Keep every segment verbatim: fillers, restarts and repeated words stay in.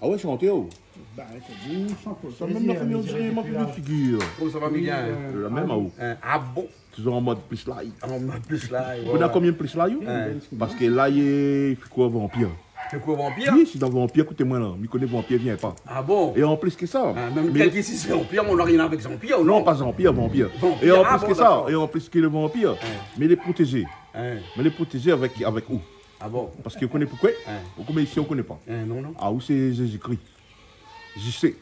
Ah ouais, shantèr, ou ? Ba, ékout, nou shant pou le plézir, mé... Sa mèm la fé, on diré, mé mon figir. Koman sa va, Miguel ? La mèm, ah, ou ? Ah bon ? Toujour an mod plis lay. An mod plis lay, ouais. Ou koné konbien plis lay, ou ? Parske lay i fé kour vanpir. Fé kour vanpir ? Oui, si dan vanpir, ékout amoin la, mi koné vanpir vien pa. Ah bon ? É an plis ke sa, mèm kèlkin isi sé vanpir, mé nou na rien avèk vanpir, non ? Non, pa vanpir, vanpir. Vanpir, ah bon, dakor. É an plis ke sa, é an plis ke le vanpir, mé lé protézé. Mé lé protézé avèk, avèk ou. Ah bon ? Parske ou koné poukoué ? Ou koné isi, ou koné pa. Non, non. Ah, ou sé Jézikri. J C.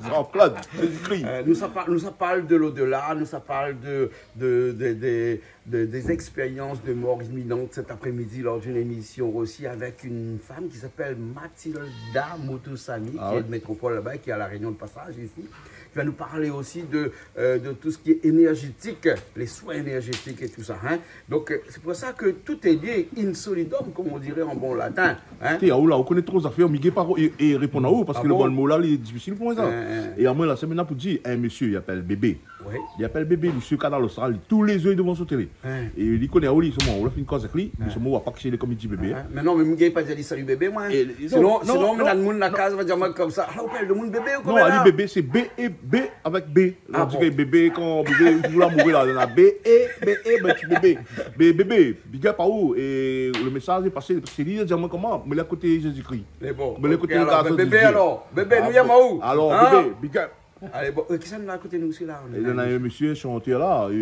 Jean-Claude, Jézikri. Euh, nous, ça par-, nous, ça parle de l'au-delà, nous, ça parle de, de, de, de, de, des expériences de mort imminente cet après-midi lors d'une émission aussi avec une femme qui s'appelle Mathilda Moutoussamy, qui est de métropole là-bas, qui est à La Réunion de passage ici, qui va nous parler aussi de, euh, de tout ce qui est énergétique, les soins énergétiques et tout ça, hein. Donc, euh, c'est pour ça que tout est lié in solidum, comme on dirait en bon latin, hein. Té, ah, ou la, ou koné tro zafèr, mi gingn pa é, é réponn aou, parske le bon mo la, lé difisil pou moin, sa. É amoin, la semèn la, pou dir, in mésyé, li apèl Bébé. Oui. Li apèl Bébé, li sir Kanal Austral, li, tou lé zour, li dovan son télé. É li koné, ah, ou li, son mo, ou la fine koz avèk li, mé son mo, ou va pa késé li konm li di Bébé. Mé non, mé mi gingn pa dir li salu Bébé, moin. Sinon, non, sinon, mé la, moun la kaz va dir amoin konmsa, ah, ou apèl le moun Bébé ou konm... Non, sa li, Bébé, sé B é B avèk B. Ah bon ? Bébé, kan bébé, ou la mouri la, la B é, B é, ben, ti bébé. Bé, Bébé, big up aou, é le mésaz lé pasé, parske li la di amoin koman, mé la koté Jézikri. Mé la koté le garzon de Dieu. Bébé, alor, Bébé, nou yèm aou. Alor, Bébé, big up. Alé, bon, euh, kisa nou na koté nou osi la ? É nou na in mésyé shantèr la, é,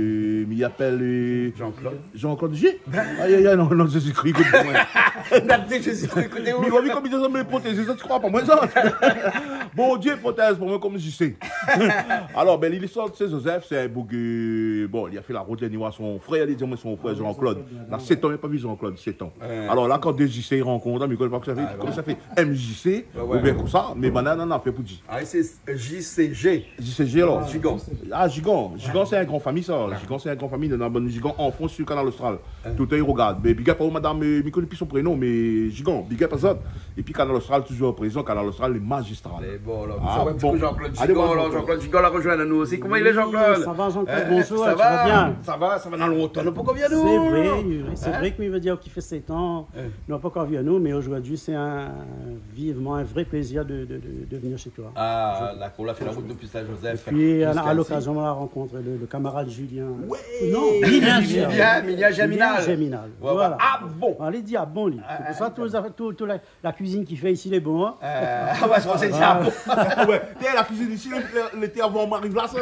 mi apèl, euh, Jean-Claude. Jean-Claude G. Ay, ay, ay, non, non, Jézikri, ékout amoin. Naté Jézikri, ékout amoin. Mi, mi, konm li di, mi protézé, sa, ti kroi pa moin, sa. Bondié protéz pa moin konm J C. Alor, ben, li, li sort Saint-Joseph, sé in boug, bon, li la fé la rout, li la ni oir son frèr, li di amoin son frèr Jean-Claude. Na sèt an, li la pa vi Jean-Claude, sèt an. Alor la, kan dé J C i rankont, mi koné pa kosa i fé, koman sa i fé M J C, oubien konmsa, mé banna na afèr pou dir. Ah, sé J C G. J C G, alor. Jigan. Ah, Jigan. Jigan, sé in gran fami, sa. Jigan, sé in gran fami. Néna bann Jigan an Frans sir Kanal Austral. Toultan i rogard. Mé big up aou, madam, euh, mi koné pi son prénon, mé Jigan, big up azot. Épi Kanal Austral, toujour prézan. Kanal Austral, lé mazistral. Mé bon, alor, nou sava in ti kou Jean-Claude Jigan, alor, Jean-Claude Jigan la rozoinn anou osi. Koman i lé, Jean-Claude ? Sa va, Jean-claude ? Bonjour, sa va ? Sa va, sa va, na lontan nou la pankor vi anou. Sé vré, sé vré ke mi vé dir ki fé sèt an, nou la pankor vi anou, mé zordi sé in, vréman in vré plézir de, de, de, de vnir shé toi. Ah, dakor, ou la fé la rout dopi Saint-Joseph ziska isi. Épi, a, a lokazion, nou la rankont le, le kamarad Julien. Non, Julien, Julien, Julien Germinal. Germinal. Voilà. Ah bon ? Alé di, ah bon, li. Sé pou sa, tout, tout, tout la, la kuizine ki fé isi, lé bon, hein ? Euh, ah ouais, sé pou sa, lé bon. Ouais. Té, la kuizine isi, lé, lé, lété avan mi ariv la, sa.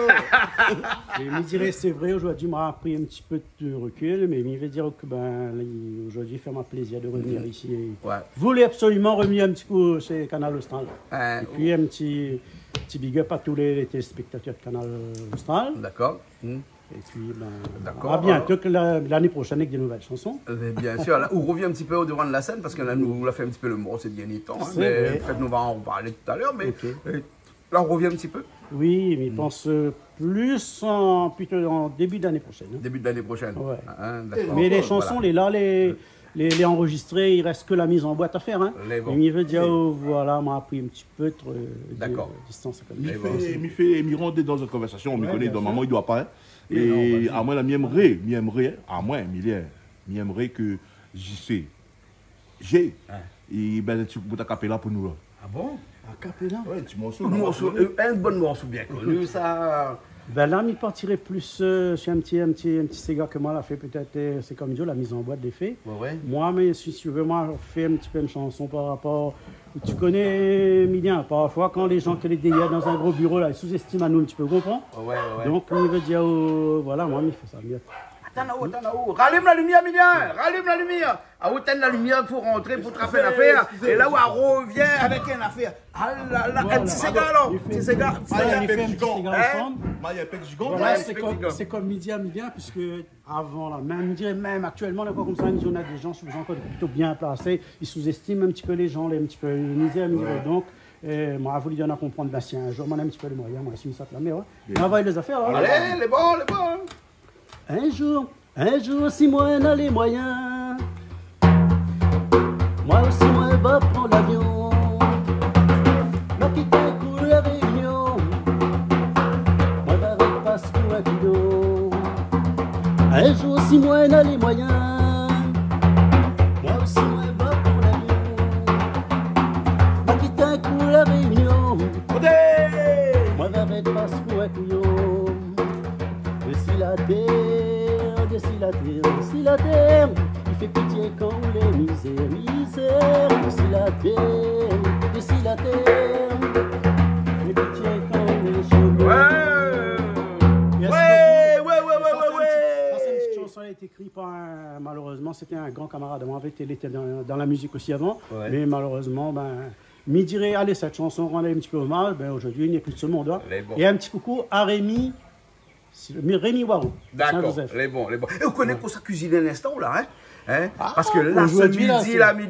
É mi diré, sé vré, zordi, ma pri in ti pé de rokil, mé mi vé dir ke, ben, zordi, i fé amoin plézir de revnir isi. É voulé absoliman revnir in ti kou shé Kanal Austral. Épi in ti, ti big up a tout lé, lé téléspèktatèr de Kanal Austral. Dakor. Épi, ben, a bientôt, ke la, lané proshèn avèk de nouvèl shanson. Mé bien sir, la, ou revien in ti pé o devan de la sèn, parske la, nou, nou la fé in ti pé le mor sé dernié tan, hein, mé pétèt nou va an parl talèr, mé, euh, la, ou revien in ti pé. Oui, mé mi pans, euh, plis an, plito an débi de lané proshèn, hein. Débi de lané proshèn. Ouais. Mé lé shanson, lé la, lé, lé, lé anrozistré, i rès ke la miz an boit a fèr, hein. Lé bon. Mé mi vé dir, euh, voilà, ma pri in ti pé de, euh, distans avèk li. Dakor. Mi fé, mi fé, mi rant dan in konvèrsasion, mi koné, normalman, i doi pa, hein. Mé non, vas-y. Amoin la, mi èmré, mi èmré, amoin, mi lé, mi èmré ke J C G, i bèz in ti bout a capella pou nou, la. Ah bon ? A capella ? Ouais, in ti morso, in morso, euh, in bon morso bien koni, sa. Ben la, mi partiré plis, euh, sir in ti, in ti, in ti séga ke moin la fé, pétèt, euh, sé konm di, la miz an boit, lé fé. Ouais, ouais. Moin, mé si, si ou vé, moin la fé in ti pé in shanson par rapor Ou koné, Milien, parfoi, kan lé jan ke lé dèrièr dan in gro biro, la, i souzéstim anou in ti pé, ou konpran ? Ouais, ouais, ouais. Donk, mi vé dir, euh, voilà, moin, mi fé sa, mi... Atann, atann, atann. Ralim la limièr, Milien. Ralim la limièr. Ah, ou étinn la limièr pou rantré, pou trap in afèr. Eskizé, eskizé. É la, ou arvien avèk in afèr. Ah la la, in ti séga, alor. Voilà. Ti séga. Voilà, nou fé in ti séga ansanm. Voilà, sé konm, sé konm mi di a Milien, piske Avan la, mèm, mi diré mèm aktièlman, la, konmsa, nou na dé jan, souvan, ankor plito bien plasé, i souzéstim in ti pé lé jan, lé, in ti pé, mi diré, mi diré. Ouais. Donk, euh, moin la voulu donn a konprann, bin, si in zour moin néna in ti pé lé moiyin, moin, si mi sort la mèr, hein. Bien. Travay lé zafèr, hein. Alé, lé bon, lé bon. In zour, in zour, si moin néna lé moiyin, moin osi, moin va pran lavion. Moin kit in kou La Rényon. Moin va avèk paspor é koudo. In zour, si moin néna lé moiyin, moin osi, moin va pran lavion. Moin Isi la tèr, lé pitié kan lé sho. Ouais. Merci beaucoup. Ouais, ouais, ouais, ouais, ouais, ouais. Ça, c'est un petit, ça, c'est une petite chanson, elle a été écrite par un, malheureusement, c'était un grand camarade à moi, avec, il était dans, dans la musique aussi avant. Ouais. Mais malheureusement, ben, mi diré, allez, cette chanson rend un petit peu hommage, ben, aujourd'hui, il n'est plus de ce monde, hein. Lé bon. Et un petit coucou à Rémi, Rémi Waro, D'accord, Saint-Joseph. Lé bon, lé bon. É ou koné pou sa kuizine in instan la, hein ? Hein ? Ah, parske la, bonjour, se midi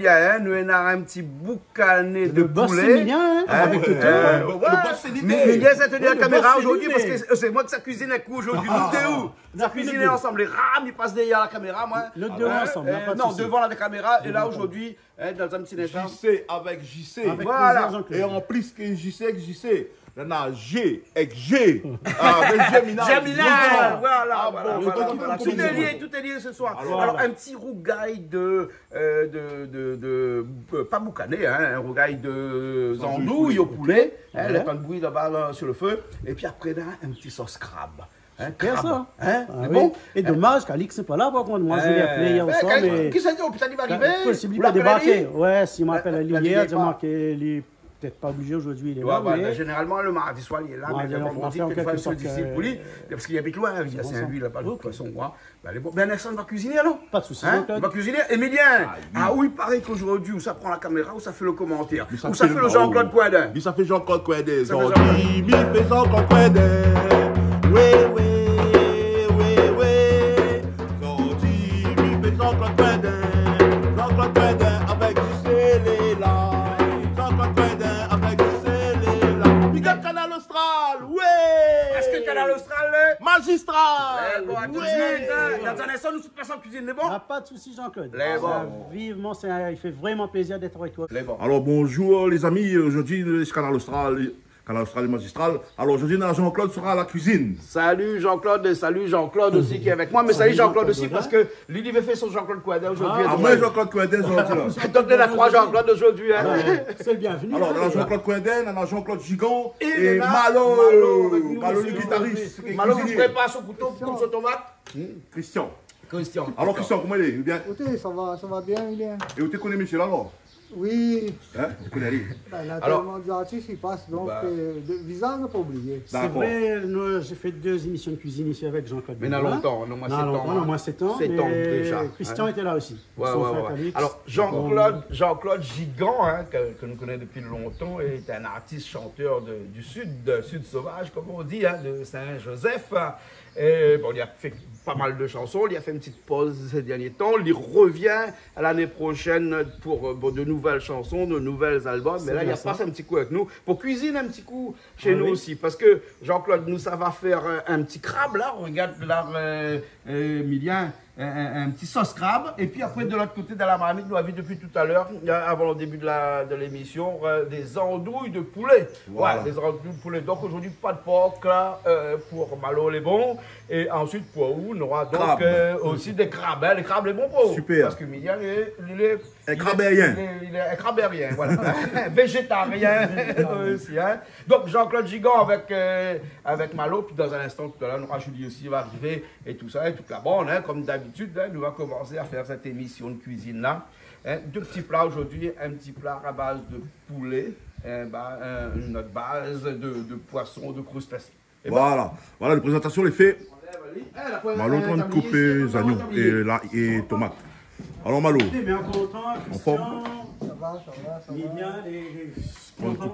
la, nou néna in ti boukané de poulé. Le boss, c'est Emilien, hein, avec le thé. Le boss, c'est Emilien. Emilien, sa teni la kaméra zordi parske sé moin ki sa kuizine avèk ou zordi. Nou dé, ou sa kuizine ansanm. Lé ram, li pas dèrièr la kaméra, moin. Nou dé ansanm, na pa de sousi. Non, devan la kaméra, é la, zordi, hein, dan in ti instan. J C avèk J C. Voilà. Avèk plézir, Jean-Claude. É an plis ke J C avèk J C, la na G avèk G. Ah, avèk Germinal. Germinal, voilà, voilà, voilà. Tout est lié, tout est lié ce soir. Alors, in ti rougay de, euh, de, de, de, euh, pa boukané, hein, in rougay de zandouy o poulé, hein, lé an bouyi laba, la, sur le feu. Épi apré, la, in ti sos krab. Hein, super, krab. Sa. Hein, ah oui. Lé bon. É domaz, Calix lé pa la, par kont. Moin, mi la apèl yèr soir, mé Calix, kisa i di, pétèt li va arivé. Posibilité de débarquer. Ouais, si mi apèl ali yèr, li lé pa, li lé pétèt pa oblizé zordi, li lé la, mé zénéralman, le mardi soir, li lé la, mé bon, nou fé an kèlke sort, euh, parske li abit loin, li lé a Saint-Louis, laba, de tout fason, koi. Bah, lé bon. Ben, Nelson va kuiziné, alor. Pa de sousi, Jean-Claude. Hein ? Va kuiziné. Emilien, ah oui, i paré ke zordi, ou sa pran la kaméra, ou sa fé le komantèr. Ou sa fé le Jean-Claude Coindin. Li sa fé Jean-Claude Coindin. Sa fé Jean-Claude. Zordi, mi fé Jean-Claude Coindin. Oui, oui, oui, oui. Zordi, mi fé Jean-Claude Coindin. Jean-Claude Coindin avèk J C lé la. Jean-Claude Coindin avèk J C lé la. Big up Kanal Austral, ouais. Parske Kanal Austral, euh, magistral. Ouais, bon, atann, ouais. Dan in instan, nou sort pa san kuizine, lé bon ? Na pa de sousi, Jean-Claude. Lé bon. Sa, vivement, c'est un, il fait vraiment plaisir d'être avec toi. Lé bon. Alors, bonjour, les amis. Aujourd'hui, c'est Kanal Austral, Kanal Austral et magistral. Alors, aujourd'hui, on a Jean-Claude sera à la cuisine. Salut Jean-Claude, et salut Jean-Claude aussi qui est avec moi. Mais salut Jean-Claude aussi, parce que Lili veut faire son Jean-Claude Coindin aujourd'hui. Ah, moin, Jean-Claude Coindin, zordi la. Donc, on a trois Jean-Claude aujourd'hui, hein. Ah ouais, c'est le bienvenu. Alors, on a Jean-Claude Coindin, on a Jean-Claude Gigant et Malo. Malo, le guitariste, qui est cuisinier. Malo, nou prépar son kouto pou koup son tomat. Hmm, Christian. Christian. Alors, Christian, koman i lé ? Bien ? Écoutez, ça va, ça va bien, bien. É ou té koné mésyé la, alor ? Oui. Hein ? Ou koné ali ? Ben, la, alors, tellement d'artistes qui passent, donc, euh, de visage, on n'a pas oublié. D'accord. C'est vrai, nous, j'ai fait deux émissions de cuisine ici avec Jean-Claude Benoît. Mais na lontan, non, moin, na lontan, non, moin, sept ans, déjà. Sept ans, mais Christian était là aussi. Ouais, ouais, ouais. Alors, Jean-Claude, Jean-Claude Gigant, hein, que, que nous connaissons depuis longtemps, est un artiste chanteur de, du sud, de Sud Sauvage, comme on dit, hein, de Saint-Joseph. Et bon, il a fait pas mal de chansons, il a fait une petite pause ces derniers temps, il revient à l'année prochaine pour, euh, bon, de nouvelles chansons, de nouvelles albums. Mais là, il a passé un petit coup avec nous pour cuisiner un petit coup chez nous aussi. Parce que Jean-Claude, nou sa fé, euh, in ti krab la, regard la, euh, euh, Emilien, in, in, in ti sos krab. Épi apré, de lot koté de la marmit, nou la vi dopi talèr, euh, avan le début de la, de l'émission, euh, des andouilles de poulet. Voilà. Ouais, des andouilles de poulet. Donc aujourd'hui, pas de porc là, euh, pour Malo, lé bon. Et ensuite, pour ou, nou nora donc, euh, aussi des crabes, hein. Lé krab lé bon pou ou. Super. Parce que Emilien, il est, il est, il est, il est un crabérien, voilà. Végétarien aussi, hein. Donc Jean-Claude Gigant avec, euh, avec Malo, puis dans un instant, tout à l'heure, nou nora Julie aussi va arriver et tout ça, et toute la bande, hein, comme d'habitude, hein, nou va commencer à faire cette émission de cuisine-là. Hein, deux petits plats aujourd'hui, un petit plat à base de poulet, euh, bah, euh, une autre base de, de poisson, de crustacés. Voilà. Voilà, la présentation lé fé. Malo lé antrin koup zonion é la, é tomat. Alors Malo, en forme ? Ça va, ça va, ça va. Antrin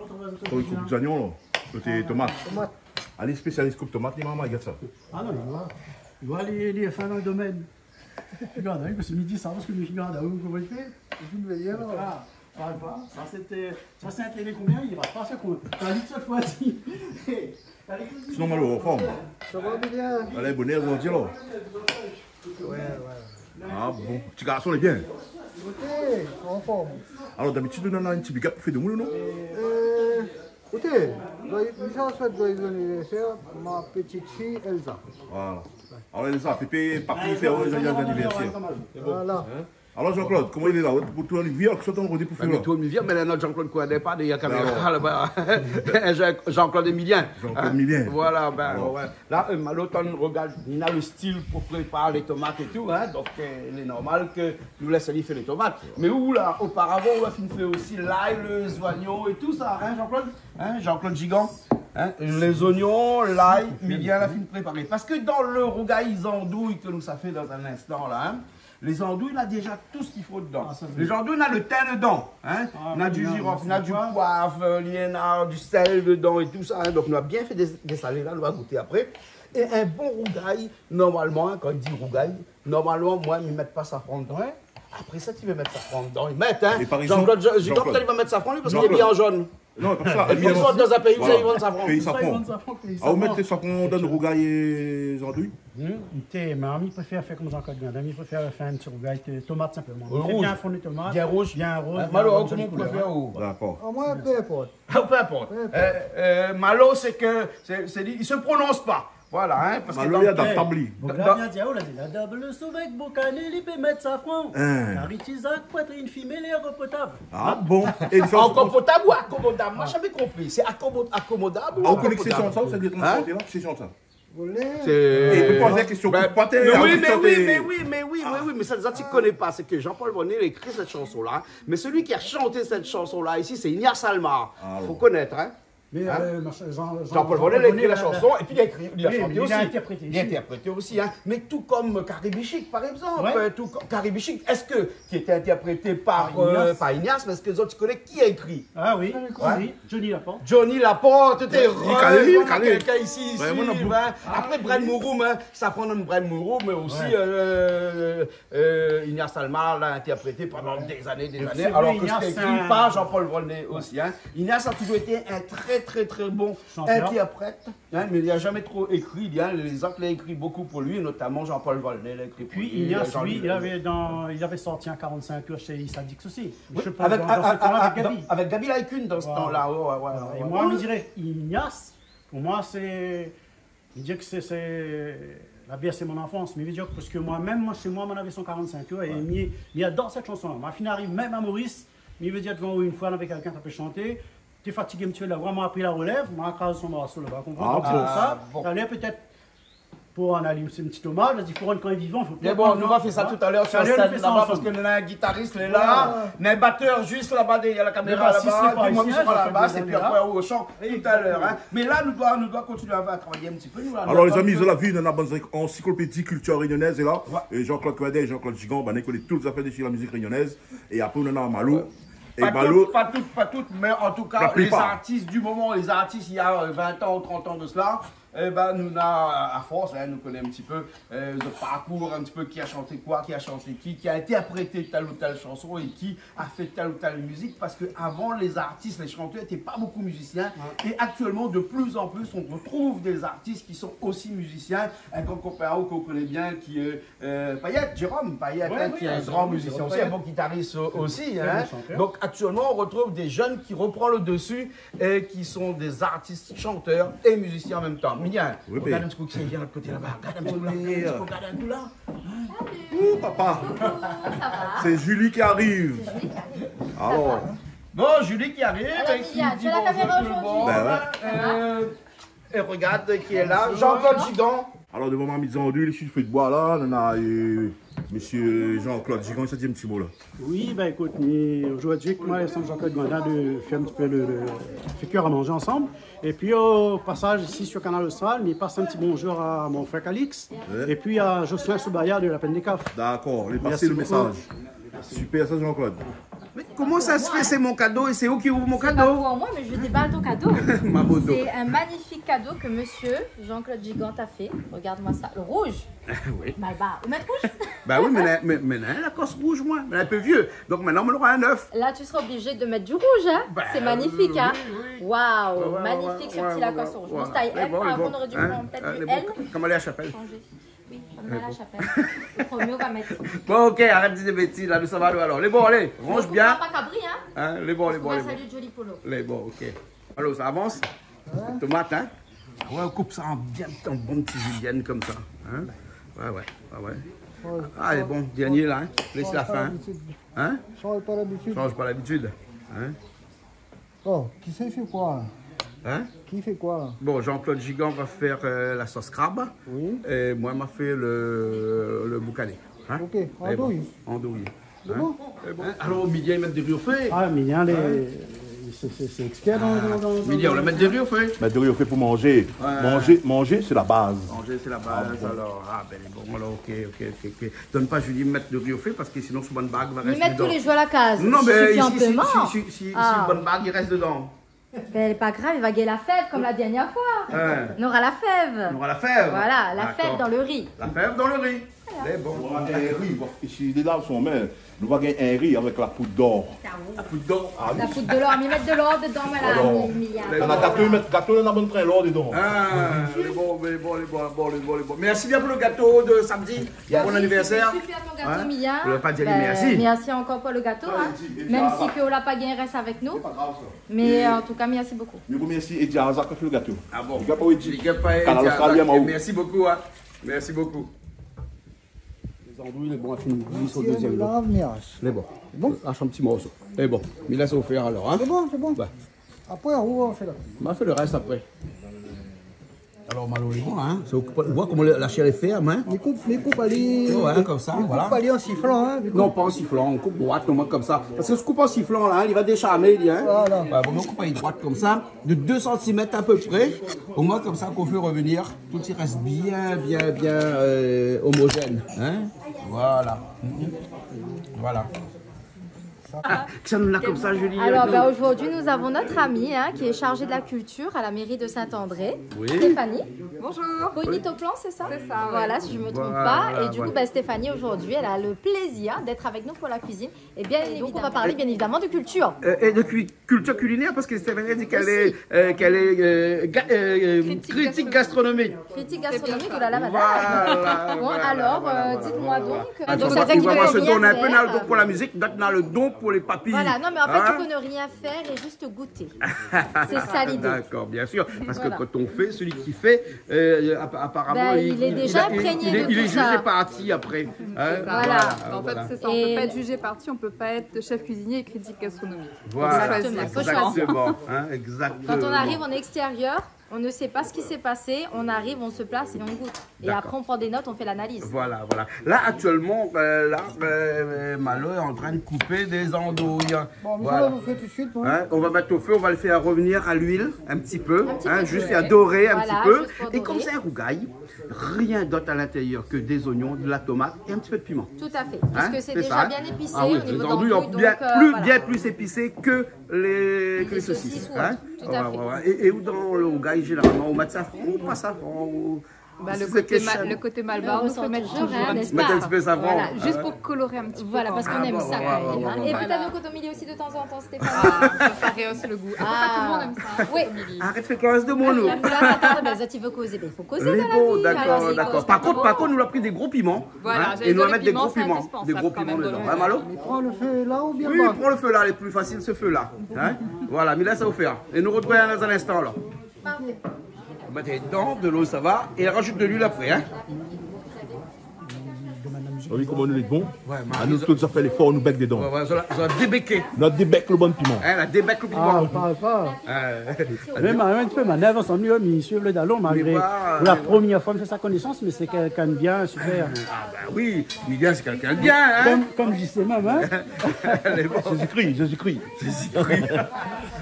koup zonion la. Koté tomat. Tomat. Ali spésialis koup tomat, li, momon, regard sa. Ah non, li, li lé fin dan le domèn. Regard, oui, parske mi di sa, parske mi regard, oui, koman li fé. Ou vien de veiller, là. Ah, parl pa. Sa, sété, sa, sé in télé konbien ? Li va pa se kont. Sa li, sèt foi si. Sinon, Malo, en forme ? Ça va bien. Alé, bonheur, zordi la. Ouais, ouais. Ah bon. Ti garson lé bien ? Écoutez, en forme. Alors, d'habitude, nou néna in ti big up pou fé demoun, non ? Euh, Écoutez, joyeux, mi sa souhaite joyeux anniversaire ma petite fille Elsa. Voilà. Alors Elsa, pépé, papi, fé joyeux anniversaire. Voilà. Hein ? Alor, Jean-Claude, koman i lé la ? Ou tourn via, ou sort an rodi pou fé la ? Mé tourn via, mé la, nout Jean-Claude Coindin, pa dèrièr kaméra laba. Jean-, Jean-Claude Emilien. Jean-Claude Emilien. Voilà, bin, ouais. La, euh, Malo, tann rogard, li na le stil pou prépar lé tomat é tou, hein. Donk, euh, lé normal ke nou lès ali fé lé tomat. Mé ou la, oparavan, ou la fine fé osi lay, lé zoignon é tousa, hein, Jean-Claude ? Hein, Jean-Claude Gigant ? Hein, lé zoignon, lay, Emilien la fine préparé. Parske dan le rougay zandouy ke nou sa fé dan in instan la, hein, lé zandouy, na déza tout sak i fo dedan. Lé zandouy, na le tin dedan, hein. Na du zirof, na du poiv, euh, li na du sèl dedan é tousa, hein. Donk, nou la bien fé dé-, désalé la, nou va gouté apré. É in bon rougay, normalman, hein, kan i di rougay, normalman, moin, mi mèt pa safran dedan, hein. Apré sa, ti vé mèt safran dedan, i mèt, hein. É par égzanp, Jean-Claude, Jean-, Jean-Claude, kan li va mèt safran, li, parske li lé bien an zone. Non, pa sa. I fo sort dan in péi ousa i vann safran. Péi safran. Sa i vann safran, péi safran. Ah, ou mèt safran dan le rougay zandouy ? Hmm, té, mé mi préfèr fé konm Jean-Claude Coindin, mi préfèr fé in ti rougay té tomat sinploman. Mi fé bien fon lé tomat, bien rouz. Bien rouz, bien rouz, zoli koulèr. Malo, koman ou préfèr, ou ? Dakor. Ah, moin, peu importe. Ah, peu importe. Peu importe. Euh, euh, Malo, sé ke, sé, sé li, i se prononce pas. Voilà, hein, parske Malo, dan li adaptab, li. Bon, la, dan, bien di, oh, la di, la dab, le sou avèk boukané, li pé mèt safran. Hein. Kari tizak, poitrine fimé, lé ankor potab. Ah bon ? É li shant ankor potab ou akomodab ? Moin, la zamé konpri. Sé akomo-, akomodab ou ankor potab ? Ah, ou koné ki sé shant sa, ou sa di, hein ? Ki sé shant sa ? Sé... É ou poz la késtion, bin, poukoi té, mé oui, mé oui, mé oui, mé oui, mé oui, mé sa, sa, ti koné pa, sé ke Jean-Paul Volnay la ékri sèt shanson-la, mé sélui ki la shant sèt shanson-la isi, sé Ignace Almar. Ah bon. Fo konèt, hein. Mé, euh, Jean-, Jean-, Jean-Paul Volnay la ékri la shanson, é pi li la ékri, li la shanté osi. Li la intèrprété osi. Li la intèrprété osi, hein. Mé tout konm Kari Bichique, par égzanp. Ouais. Euh, tout konm Kari Bichique, èske, ki lété intèrprété par, euh, par Ignace, mé èske zot i koné ki la ékri ? Ah oui, si, Johnny Laporte. Johnny Laporte, té, ouais, i kalé, i kalé. Kèlkin isi, isi, hein. Apré, Brène Mouroum, hein. Safran, Brène Mouroum, mé osi, euh, euh, Ignace Almar la intèrprété pandan dé zané, dé zané, alor ke sété ékri par Jean-Paul Volnay osi, hein. Ignace la touzour été in trè, trè, trè bon intèrprèt, hein, mé li la zamé tro ékri, li, hein, lé zot la ékri bokou pou li, notaman Jean-Paul Volnay la ékri pou li, Jean-Louis Bellamy. Pi Ignace, oui, li lavé dan, li lavé sorti an karant-sink tour shé Issa Dick Gaby. Oui, avèk, avèk Gaby Laï-Kun dan se tan-la. Voilà. Ouais, ouais, ouais. É moin, mi diré, Ignace, pou moin, sé Mi di ke sé, sé, la bèrs mon anfans. Mi vé dir, parske moin mèm, moin, shé moin, moin lavé son karant-sink tour, é mi, mi ador sèt shanson-la. Moin la fine ariv mèm a Maurice, mi vé dir, dovan ou, in foi, avèk kèlkin sa pé shanté, té fatigé, mi di, la, moin la pri la rolèv, moin la kraz son morso laba, konpran ? Ah bon. Donk, sé pou sa, talèr, pétèt, pou rann ali in ti omaz, la di, fo rann kan li lé vivan, fo... Mé bon, nou va fé sa talèr sir sèn laba, parske nou na in gitaris, li lé la, nou na in batèr zis laba, dèrièr la kaméra laba, di moin, mi soi la bas, é pi apré, ou shan talèr, hein. Mé la, nou doi, nou doi kontinié a travay in ti pé, nou, la. Alor, lézami, zot la vi, nou na bann ansiklopédi kiltir rényonèz, é la, é Jean-Claude Coindin, Jean-Claude Gigant, bin, i koné tout zafèr dési la mizik rényonèz. É apré, nou na Malo. É Malo, pa tout, pa tout, pa tout, mé an tou ka, la plipar. Lé zartis di moman, lé zartis, il y a, euh, vingt ans ou trente ans de cela, é bin, nou na, a fors, hein, nou koné in ti pé, euh, le parkour, in ti pé ki la shanté koi, ki la shanté ki, ki la intèrprété tèl ou tèl shanson é ki la fé tèl ou tèl mizik, parske avan, lé zartis, lé shantèr lété pa bokou mizisien. Ouais. É aktièlman, de plus en plus, on retrouve des artistes qui sont aussi musiciens. In gran konpèr ke ou koné bien, ki, euh, euh, Payet, Jérôme Payet, hein, ki lé in gran mizisien osi, in bon gitaris osi, hein. Très bon chanteur. Donk, aktièlman, on retrouve des jeunes qui reprend le dessus et qui sont des artistes, chanteurs et musiciens en même temps. Emilien, rogard in ti kou kisa i vien de lot koté laba. Rogard in ti kou la, rogard in ti kou la. Ou, papa. Coucou, ça va ? Sé Julie ki ariv. Sé Julie ki ariv. Alor. Bon, Julie ki ariv, é ki di bonjour tout le monde. Alor, Mia, tu as la caméra aujourd'hui. Bin ouais. Ça va ? Euh, É rogard ki lé la, Jean-Claude Gigant. Alor, dovan ma mizan, li, li fé de boi la, nou na, euh, mésyé Jean-Claude Gigant, i sa di in ti mo la. Oui, bin, ékout, mi, zordi, èk moin, Jean-Claude Coindin, de fé in ti pé le, le, fé kuir a manzé ansanm. É pi, o pasaz, isi, sur Kanal Austral, mi pas in ti bonjour a mon frèr Calix, é pi a Jocelyn Soubaya de La Peine des Cafres. Dakor, lé pasé le mésaz. Mèrsi bokou. Super sa, Jean-Claude. Mé koman sa se fé, sé mon kado é sé ou ki ouv mon kado ? C'est pas pour moi, mais je déballe ton cadeau. Ma moto. C'est un magnifique cadeau que monsieur Jean-Claude Gigant t'a fait. Regarde-moi ça. Le rouge. Oui. Malbar. Ou mèt rouge ? Ba oui, mé, mé, mé, mé, Lacoste rouge, moin. Mé in pé vié. Donk mintnan, moin nora in nèf. Là, tu seras obligé de mettre du rouge, hein ? Bah, euh, oui, oui. C'est magnifique, hein ? Waouh, magnifique, ce petit Lacoste rouge. Ouais, ouais, ouais. Moustache L, par contre, on aurait dû prendre peut-être du L. Lé bon, lé bon. Koman lé la shapèl ? Changer. Oui, on a la chapelle. Au premier, on va mettre. Bon, ok, arèt di dé bétiz la, nou sava alor. Lé bon, alé, ranz bien. Bon, pa kabri, hein ? Hein, lé bon, lé bon, lé bon. Parce qu'on va saluer Jolly Polo. Lé bon, ok. Alor, sa avans. Tomat, hein ? Ah ouais, ou koup sa an bien, an bon ti zilièn konmsa, hein ? Ouais, ouais, ouais, ouais. Ouais. Alé, bon, dernié la, hein. Lès la fin. Shanj pa labitid. Hein ? Shanj pa labitid. Shanj pa labitid. Hein ? Oh, kisa i fé koi la ? Hein ? Kisa i fé koi la ? Bon, Jean-Claude Gigant va fé, euh, la sos krab. Oui. É moin, ma fé le, le boukané. Hein ? Ok, andouy. Lé bon, andouy. Lé bon ? Hein ? Alor, Milia i mèt do ri o fé. Ah, Milia, lé, sé, sé, sé ékspèr dan, dan, dan, Milia, ou la mèt do ri o fé. Mèt do ri o fé pou manzé. Ouais. Manzé, manzé, sé la baz. Manzé, sé la baz, alor. Ah, ben, bon, alor, ok, ok, ok, ok. Donn pa Julie mèt do ri o fé parske sinon son bann bag va rès dedan. Li mèt tou lé zour la kaz. Non, mé si, si, si, si, si, si son bann bag i rès dedan. Ben, lé pa grav, li va gingn la fèv konm la dernièr foi. Ouais. Nora la fèv. Nora la fèv. Voilà, la fèv dan le ri. Dakor. La fèv dan le ri. Voilà. Mé bon. Bon, in ri, bon, isi, lé la, son min. Nou va gingn in ri avèk la poud d'or. La poud d'or. Ah oui. La poud de l'or, mi mèt de l'or dedan, madam Milia. Alor, dan la gato, i mèt gato, néna bann trin l'or dedan. Ah, lé bon, lé bon, lé bon, lé bon, lé bon. Mèrsi bien pou le gato de samedi. Bon anivèrsèr. Super ton gato, Milia. Hein ? Ou la pa di mèrsi. Ben, mèrsi ankor pou le gato, hein. Ouais, di, é di Aza. Mèm si ke ou la pa gingn rès avèk nou. Sé pa grav, sa. Mé, euh, an tou ka, mèrsi bokou. Mi remèrsi Eddie Aza ki la fé le gato. Ah bon ? Big up pou Eddie. Big up pou Eddie Aza. Kanal Austral, bien, Mao. Mèrsi bokou, hein. Mèrsi bokou. Lé zandouy, lé bon, la fini. Li sort dézièm la. Lé bon. Bon. Ash in ti morso. Lé bon. Mi lès aou fé alor, hein. Sé bon, sé bon. Ouais. Apré, ou va fé la. Ma fé le rès apré. Alor, Malo, lé bon, hein. Sé, ou koup, ou voi koman la shèr lé fèrm, hein. Mi koup, mi koup ali. Ouais, konmsa, voilà. Mi koup ali an siflan, hein. Non, pa an siflan, ou koup droit, konmsa. Parske si ou koup an siflan la, li va désharmé, li, hein. Voilà. Ouais, bon, nou koup ali droit konmsa, de deux centimètres à peu près. Omoin konmsa, kan ou fé revenir, tout i rès bien, bien, bien, euh, homogène, hein. Voilà. Mhm. Voilà. Ah, kisa nou néna konmsa, Julie ? Alors, ben, aujourd'hui, nous avons notre amie, hein, qui est chargée de la culture à la mairie de Saint-André, oui. Stéphanie. Bonjour. Cognito Plan, c'est ça ? C'est ça, oui. Voilà, si je me trompe pas. Voilà, voilà. Et du coup, ben, Stéphanie, aujourd'hui, elle a le plaisir d'être avec nous pour la cuisine. Et bien, et donc, on va parler, bien évidemment, de culture. Euh, et de cui-, culture culinaire, parce que Stéphanie a dit qu'elle est, euh, qu'elle est, euh, ga-, euh, critique gastronomique. Critique gastronomique, oh là là, madame. Voilà, voilà, voilà. Bon, alors, euh, dites-moi donc, euh, donc, ça veut dire qu'il y a un lien à faire. Ah, donc, on va, on va se tourner un peu, là, le don pour la musique, d'autres, on a le don pour les papilles. Voilà, non, mais en fait, il faut ne rien faire et juste goûter. C'est ça l'idée. D'accord, bien sûr. Parce que quand on fait, celui qui fait, euh, app-, apparemment, il, il est déjà imprégné de tout ça. Ben, il est, il est jugé parti après. Hein ? C'est ça. Voilà. Voilà, en fait, c'est ça. On peut pas être jugé parti, on peut pas être chef cuisinier et critique gastronomique. Voilà, exactement. Faut choisir. Exactement, hein, exactement. Quand on arrive en extérieur, on ne sait pas ce qui s'est passé, on arrive, on se place et on goûte. D'accord. Et après, on prend des notes, on fait l'analyse. Voilà, voilà. Là, actuellement, euh, là, euh, Malo est en train de couper des andouilles. Bon, mais ça, on va faire tout de suite, hein. Hein, on va mettre au feu, on va le faire revenir à l'huile un petit peu, hein, juste à dorer un petit peu. Un petit peu, ouais. Voilà, juste pour dorer. Et comme c'est un rougail, rien d'autre à l'intérieur que des oignons, de la tomate et un petit peu de piment. Tout à fait. Hein, c'est ça, hein ? Parce que c'est déjà bien épicé au niveau de l'andouille, donc, euh, voilà. Ah oui, les andouilles ont bien plus, bien plus épicé que les, que les saucisses, hein ? Les saucisses ou autres, tout à fait. Ouais, ouais, ouais. Et, et ou dan le rougail, zénéralman, ou mèt safran ou pa safran, ou... Bah, le côté ma-, le côté malbar, on fait mettre toujours un petit peu. Mèt in ti pé safran. Voilà, juste pour colorer un petit peu quand même. Voilà, parce qu'on aime ça quand même, hein. Ah bon, ouais, ouais, ouais. Et peut-être nos cotomilis aussi de temps en temps, Stéphanie. Ah, ça, ça rehausse le goût. Après, pas tout le monde aime ça, hein, les cotomilis. Ah. Oui. Arèt fé klas de mo, nou. Là, ça, ben, ça, tu veux causer, ben, il faut causer dans la vie, alors, les causes. Lé bon, d'accord, d'accord. Par contre, par contre, nou la pri dé gro piman. Voilà, j'allais dire, les piments, c'est indispensable dans le... Hein, les gros piments dedans. Ouais, Malo ? Mé pran le fé la oubien pa ? Oui, pran le fé la, lé pli fasil, se fé la. Hein ? Voilà, mi lès sa ou fé. É nou retrouv dan in instan, alor. Parfait. Ou mèt dedan, dolo, sa va. É rajout de l'huile apré, hein. Ou la vi koman nou lé bon ? Ouais, Marie, anou tout sa fé léfor, nou bèk dedan. Ouais, ouais, sa la, sa la débèké. Nou la débèk le bon piman. Hein, la débèk le piman. Ah, parl pa. Euh, mé ma, in ti pé manèv ansanm, mi suiv le dalon, malgré, mé voilà, pou la premièr foi mi fé sa konésans, mé sé kèlkin bien, super. Ah, bah oui, Miguel, c'est quelqu'un de bien, hein ? Comme, comme je dis, c'est même, hein ? Lé bon. Jésus-Christ, Jésus-Christ. Jésus-Christ.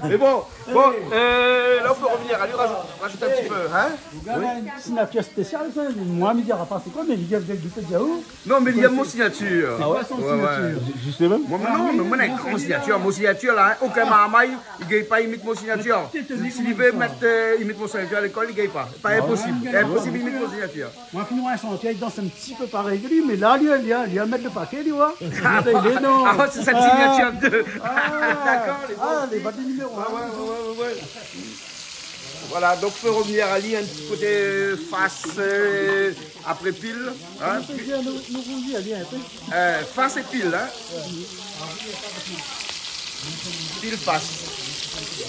Mé bon, bon, euh, là, on peut revenir. Allez, rajoute, rajoute un petit peu, hein ? Ou gingn in signatir spésial, sa. Moin, mi dira pa sé koi, mé Miguel, Miguel, Miguel, Miguel, ou ? Non, mé li néna mon signatir. Sé koi son signatir ? Ouais, ouais. Je, je sais même. Moin, non, mé moin néna in gran signatir. Mon signatir la, hein, okin marmay i gingn pa imit mon signatir. Si li vé mèt, euh, imit mon signatir a lékol, li gingn pa. Pa, inposib. Ah ouais ? Inposib imit mon signatir. Moin, fine oir in shantié, li dans in ti pé parèy ke li, mé la, li, li, li va mèt le paké, li, ouais. Li lé, non. Ah, sé sa le signatir de... Ah. D'accord, lé bon. Ah, lé bon, lé bon. Ouais, ouais, ouais, ouais, ouais. Voilà, donk, fé revenir ali in ti koté fas, euh, apré pil, hein. Koman i di, nou, nou rouzi ali in pé. Euh, fas é pil, hein. Ouais. Pil fas.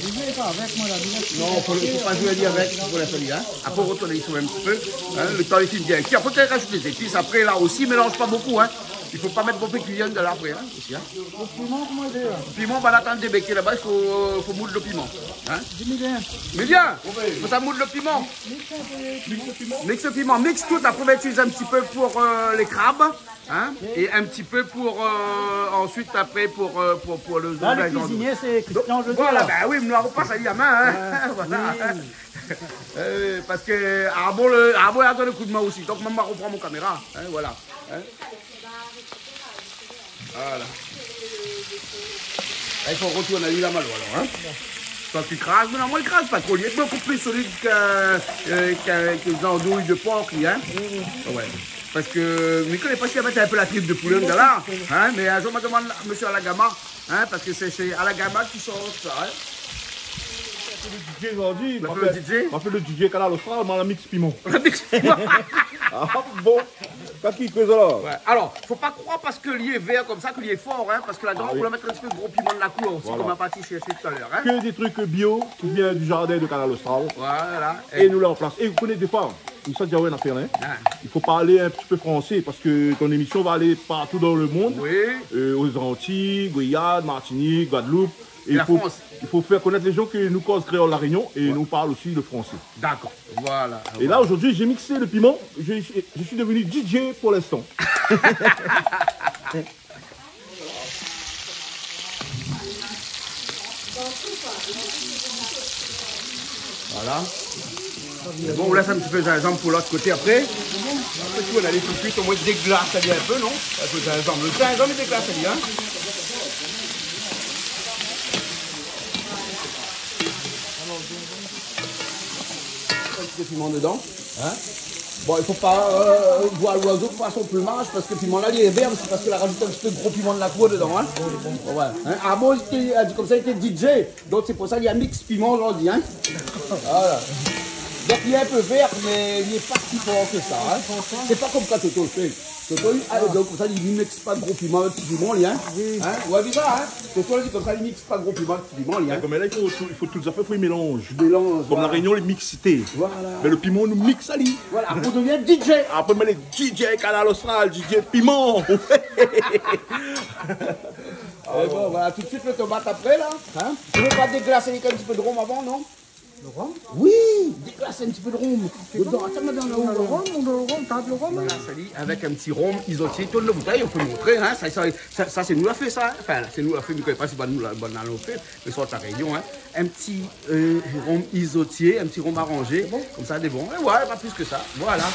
Li zoué pa avèk, moin la di. Non, fo, fo pa zoué avèk, pou la fé, in. Apré, ou retourn ali in ti pé, in, le tan li fini bien. Épi apré, kan i rajout lé zépis, apré, la osi, mélanz pa bokou, in. I fo pa mèt bonpé kuiyèr dedan apré, in, osi, in. Le piman, koman i lé, la ? Piman, ba, la, atann débéké laba, i fo, fo moud le piman, in. Di mi bien. Mi bien. Fo sa moud le piman. Mix le piman, mix tout, apré, ou va itiliz in ti pé pou, euh, lé krab. Hein ? Et un petit peu pour, euh, ensuite, après, pour, euh, pour, pour le, la, le gingembre. Cuisinier, c'est Christian Jeudi, voilà, là. Ben oui, nou la pas ali la min, hein. Voilà. Oui. Euh, parce que, ah bon, le, ah bon, la donn le coup de main aussi. Donc, maman reprend mon caméra. Hein, voilà. Hein ? Voilà. La, i fo retourn ali la, Malo, alor, hein. Kan ou kraz, mé non, moin, i kraz pa tro. Li lé bonpé pli solid ke, euh, ke, ke zandouy de por, li, hein. Oui, oui. Ouais. Parske, mi koné pa si la mèt in pé la trip de poulé dedan la, hein, mé in zour, ma demann mésyé Alagama, hein, parske sé, sé Alagama ki sort sa, hein. Sé le D J zordi. Ou la fé le D J ? Ou la fé le D J Kanal Austral, ma la mix piman. La mix piman. Ah bon ? Kan ki koz la ? Ouais. Alor, fo pa kroir parske li lé vèr konmsa ke li lé for, hein, parske ladan, ah oui, ou la mèt in ti pé gro piman de la kour osi, voilà, konm ma parti shèrshé talèr, hein. Ke dé trik bio, ki vien du jardin de Kanal Austral. Voilà. É nou la an plas. É ou koné, défoi, nou sa di aou in afèr, hein. Ah. I fo parl in ti pé fransé parske ton émisyon va alé partou dan le mond. Oui. Euh, aux Antilles, Guyane, Martinique, Guadeloupe. É la Frans. É i fo, i fo fé konèt lé zan ke nou koz kréol La Rényon é nou parl osi le fransé. Dakor. Voilà. É la, zordi, j'ai mixé le piment. Je, je suis devenu D J pour l'instant. Voilà. Bon, ou lès in ti pé zinzanm pou lot koté apré. Apré tou, ou alé tout suit, omoin déglas ali in pé, non ? In pé zinzanm. Le zinzanm, i déglas ali, hein ? In ti pé piman dedan, hein ? Bon, i fo pa, euh, voir loizo pa son plumaz, parske piman la, li lé vèr, sé parske la rajout in ti pé gro piman de la kour dedan, hein ? Ouais, hein ? Ah bon, li té, la di konmsa, li té D J. Donk sé pou sa li la mix piman zordi, hein. Voilà. Donk li lé in pé vèr, mé li lé pa si for ke sa, hein. Sé pa konm kan Toto i fé. Toto, li, ah, donk konmsa li mix pa gro piman avèk ti piman, li, hein. Oui. Hein ? Ou la vi sa, hein ? Toto la di konmsa li mix pa gro piman avèk ti piman, li, hein. Mé konm la, i fo tout, i fo tout zafèr, fo mélanz. Mélanz, voilà. Konm La Rényon, lé mixité. Voilà. Mé le piman, nou mix ali. Voilà, apré ou devien D J. Apré, mé le D J Kanal Austral, D J piman. É bon, voilà, tout suit le tomat apré, la. Hein ? Ou vé pa déglas ali èk in ti pé de rom avan, non ? Le rom ? Oui, déglas in ti pé de rom. Dedan, atann, atann, le rom, le rom, tap le rom. Voilà, sa li, avèk in ti rom izotié, tourn le boutèy, ou pé montré, hein, sa, sa, sa, sa, sé nou la fé sa, hein. Anfin, sé nou la fé, mi koné pa si bann nou la, bann la fé, mé sort La Rényon, hein. In ti, euh, rom izotié, in ti rom aranzé, konmsa, lé bon. É ouais, pa plis ke sa. Voilà.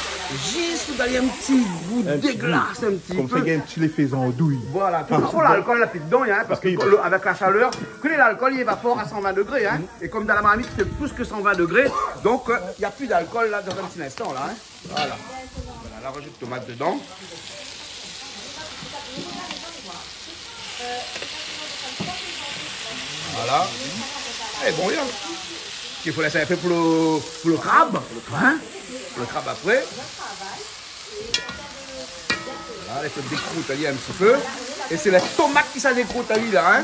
Zis pou donn in ti gou déglas, in ti pé. Konmsa, i gingn in ti léfé zandouy. Voilà. Tout fason, lalkol la pi dedan, hein, parske le, avèk la shalèr, ke lalkol, li évapor a san vin degré, hein. É konm dan la marmit, sé plis ke san vin degré. Donk, euh, na pi d'alkol la, dan in ti linstan la, hein. Voilà. Voilà, la rajout tomat dedan. Voilà. É bon, bien. I fo lès in pé pou le, pou le krab, hein. Pou le krab apré. Voilà, i fo dékrout ali in ti pé. É sé la tomat ki sa dékrout ali la, hein.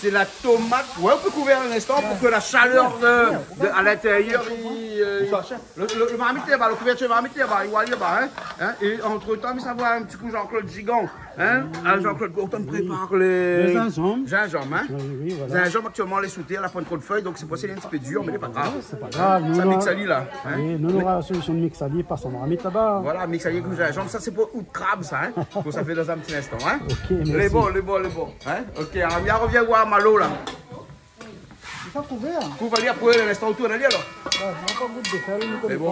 Sé la tomat. Ouais, ou pé kouvèr in instan pou ke la shalèr de, de, a l'intérieur, i, euh, i marsh. Le, le, le marmit lé laba, le kouvertir marmit lé laba, i voi lé laba, hein. Hein, é antretan, mi sa voir in ti kou Jean-Claude Gigant, hein. Hein, Jean-Claude, ou té i prépar lé zinzanm. Zinzanm, hein. Oui, oui, voilà. Zinzanm, aktièlman, lé sou tèr, la poin tro de fèy, donk sé pou sa li lé in ti pé dir, mé lé pa grav. Sé pa grav, nou, sa nou mix ali la, hein. Oui, nou, nou nora la solision de mix ali, pa san marmit laba. Voilà, mix ali èk zinzanm. Sa sé pou out krab sa, hein. Pou sa fé dan in ti instan, hein. Ok, mèrsi. Lé bon, lé bon, lé bon, hein. Ok, alor, mi rovien voir Malo la. Li pa kouvèr. Kouv ali apré, in instan, ou tourn ali alor. Ouais, mi pran in kou d'sèl, mi koné pa. Mé bon.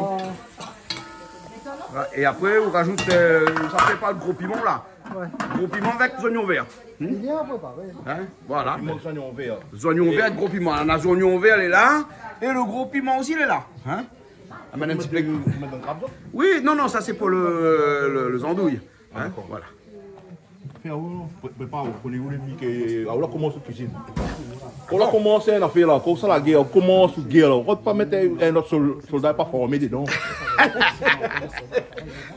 Ouais, é apré, ou rajout, euh, sa fé pa le gro piman la. Ouais. Gro piman avèk zoignon vèr. Hmm ? Li lé bien préparé. Hein ? Voilà. Piman, zoignon vèr. Zoignon vèr, gro piman. Na zoignon vèr, lé la. É le gro piman osi, lé la. Hein ? Ou mèt dan le krab, sa ? Oui, non, non, sa sé pou le, le, le zandouy. Ah, hein, dakor. Voilà. Fé, ou, pré-, prépar, ou koné ou lé vi ke, ah, ou la komans kuizine. Ou la komans in nafèr la, kan sa la gèr, ou komans in gèr la. Ou pa mèt in, in lot sol-, solda pa formé dedan.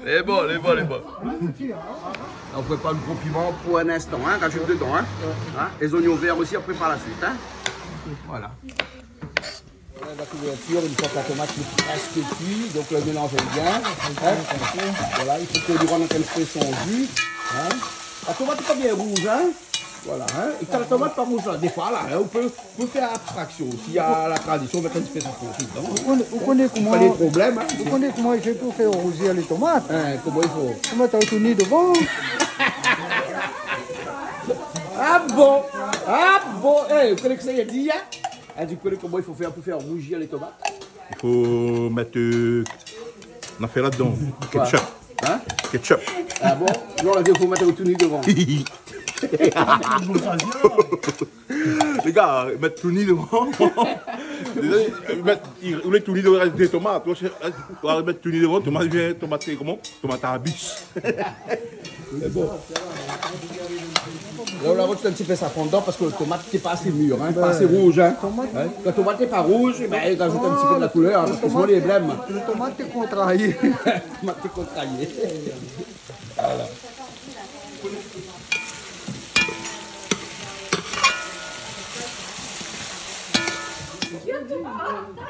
Lé bon, lé bon, lé bon. On prépar le gros piment pour un instant, hein, rajoute dedans, hein. Hein, les oignons verts aussi après par la suite, hein. Voilà. Voilà la couverture, une fois que la tomate est presque cuite, donc le mélange est bien, hein. Voilà, il faut que le rendre un petit peu son jus, hein. La tomate est pas bien rouge, hein. Voilà, hein. Et quand la tomate pas rouge, là, des fois, là, hein, on peut, on peut faire abstraction. S'il y a la tradition, on met un petit peu de safran aussi dedans. Ou koné, ou koné koman, pas de problème, hein. Ou koné koman i fé pou fé rouzi lé tomat ? Hein, koman i fo ? Ou mèt in tourni dovan. Ah bon ? Ah bon ? Eh, ou koné kosa i di, hein ? Ah, ou koné koman i fo fé pou fé rouzi lé tomat ? I fo mèt, euh, nafèr ladan. Koi ? Ketchup. Hein ? Ketchup. Ah bon ? Non, la di i fo mèt in tourni dovan. Lé gars, mèt tourni dovan. Lé gars, mèt, i, ou lé tourni dovan, rès dé tomat. Ou sa mèt tourni dovan, tomat i vien, tomat, sé koman ? Tomat abis. Lé bon. La, on rajoute un petit peu de safran dedans parce que le tomate n'est pas assez mûr, hein, pas assez rouge, hein. Hein ? Quand la tomate n'est pas rouge, ben, on rajoute un petit peu de la couleur, hein, parce que sinon, les blèmes. Le tomat lé kontrayé. Tomat lé kontrayé. Voilà.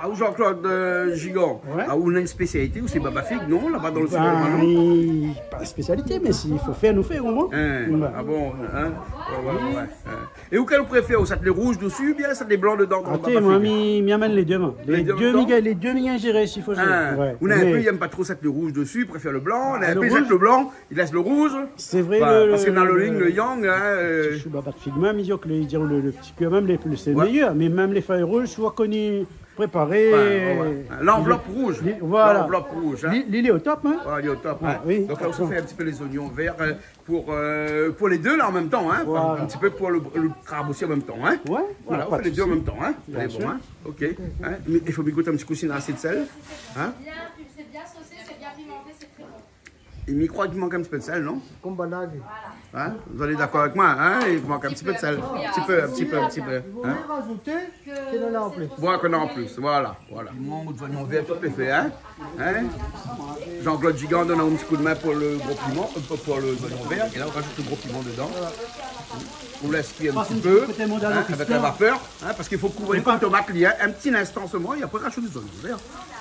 Ah, ou Jean-Claude, euh, Gigan. Ouais. Ah, ou néna in spésialité, ou sé baba fig, non, laba dan le sud, non ? Ben, pa spésialité, mé si i fo fé, nou fé, omoin. Hein, ah bon, hein ? Ouais, ouais, ouais, ouais. É ou kèl ou préfèr, ou sa té lé rouj dési, oubien sa té lé blan dedan, konm baba fig ? Atann, moin, mi, mi amèn lé dé, moin. Lé dé, mi gingn, lé dé mi gingn zéré, si fo zéré. Hein. Ouais, ou néna in pé i èm pa tro sa té lé rouj dési, i préfèr le blan, néna in pé i zèt le blan. I lès le rouj. Sé vré, voilà, le, parske dan le yin, le yang, hein, euh, ti shou baba fig, mèm, i di ke le, i di le, le ti kèr, mèm lé, le, sé méyèr, mé mèm lé fèy rouj, ou koné préparé. Ouais, ouais, ouais. L'enveloppe rouge. Voilà. L'enveloppe rouge, hein. Li, li lé o top, hein. Ouais, li lé o top, hein. Ah, oui. Donc là, on fait un petit peu les oignons verts, euh, pour, euh, pour les deux, là, en même temps, hein. Voilà. Un petit peu pour le, le crabe aussi en même temps, hein. Ouais, voilà, on fait les deux en même temps, hein. Bien sûr. Allez, bon, hein. Ok. Hein. Mais il faut goûter un petit coup, sinon, assez de sel. Hein. Bien, c'est bien saucé, c'est bien pimenté, c'est très bon. É mi kroi i mank in ti pé de sèl, non ? Konm bann la di. Hein ? Vous allez d'accord avec moi, hein ? I mank in ti pé de sèl. In ti pé, in ti pé, in ti pé. Hein ? Ou pé rajouté, ke néna an plis. Voilà, ke néna an plis, voilà, voilà. Piman, zoignon vèr, tout lé fé, hein ? Hein ? Jean-Claude Gigant donn in ti kou d'min pou le gro piman, euh, pou, pou le zoignon vèr. É la, on rajoute le gro piman dedan. On laisse cuire un petit peu, hein, avec la vapeur, hein, parce qu'il faut couvrir une tomate, hein, un petit instant seulement, et après, rajoute les oignons verts.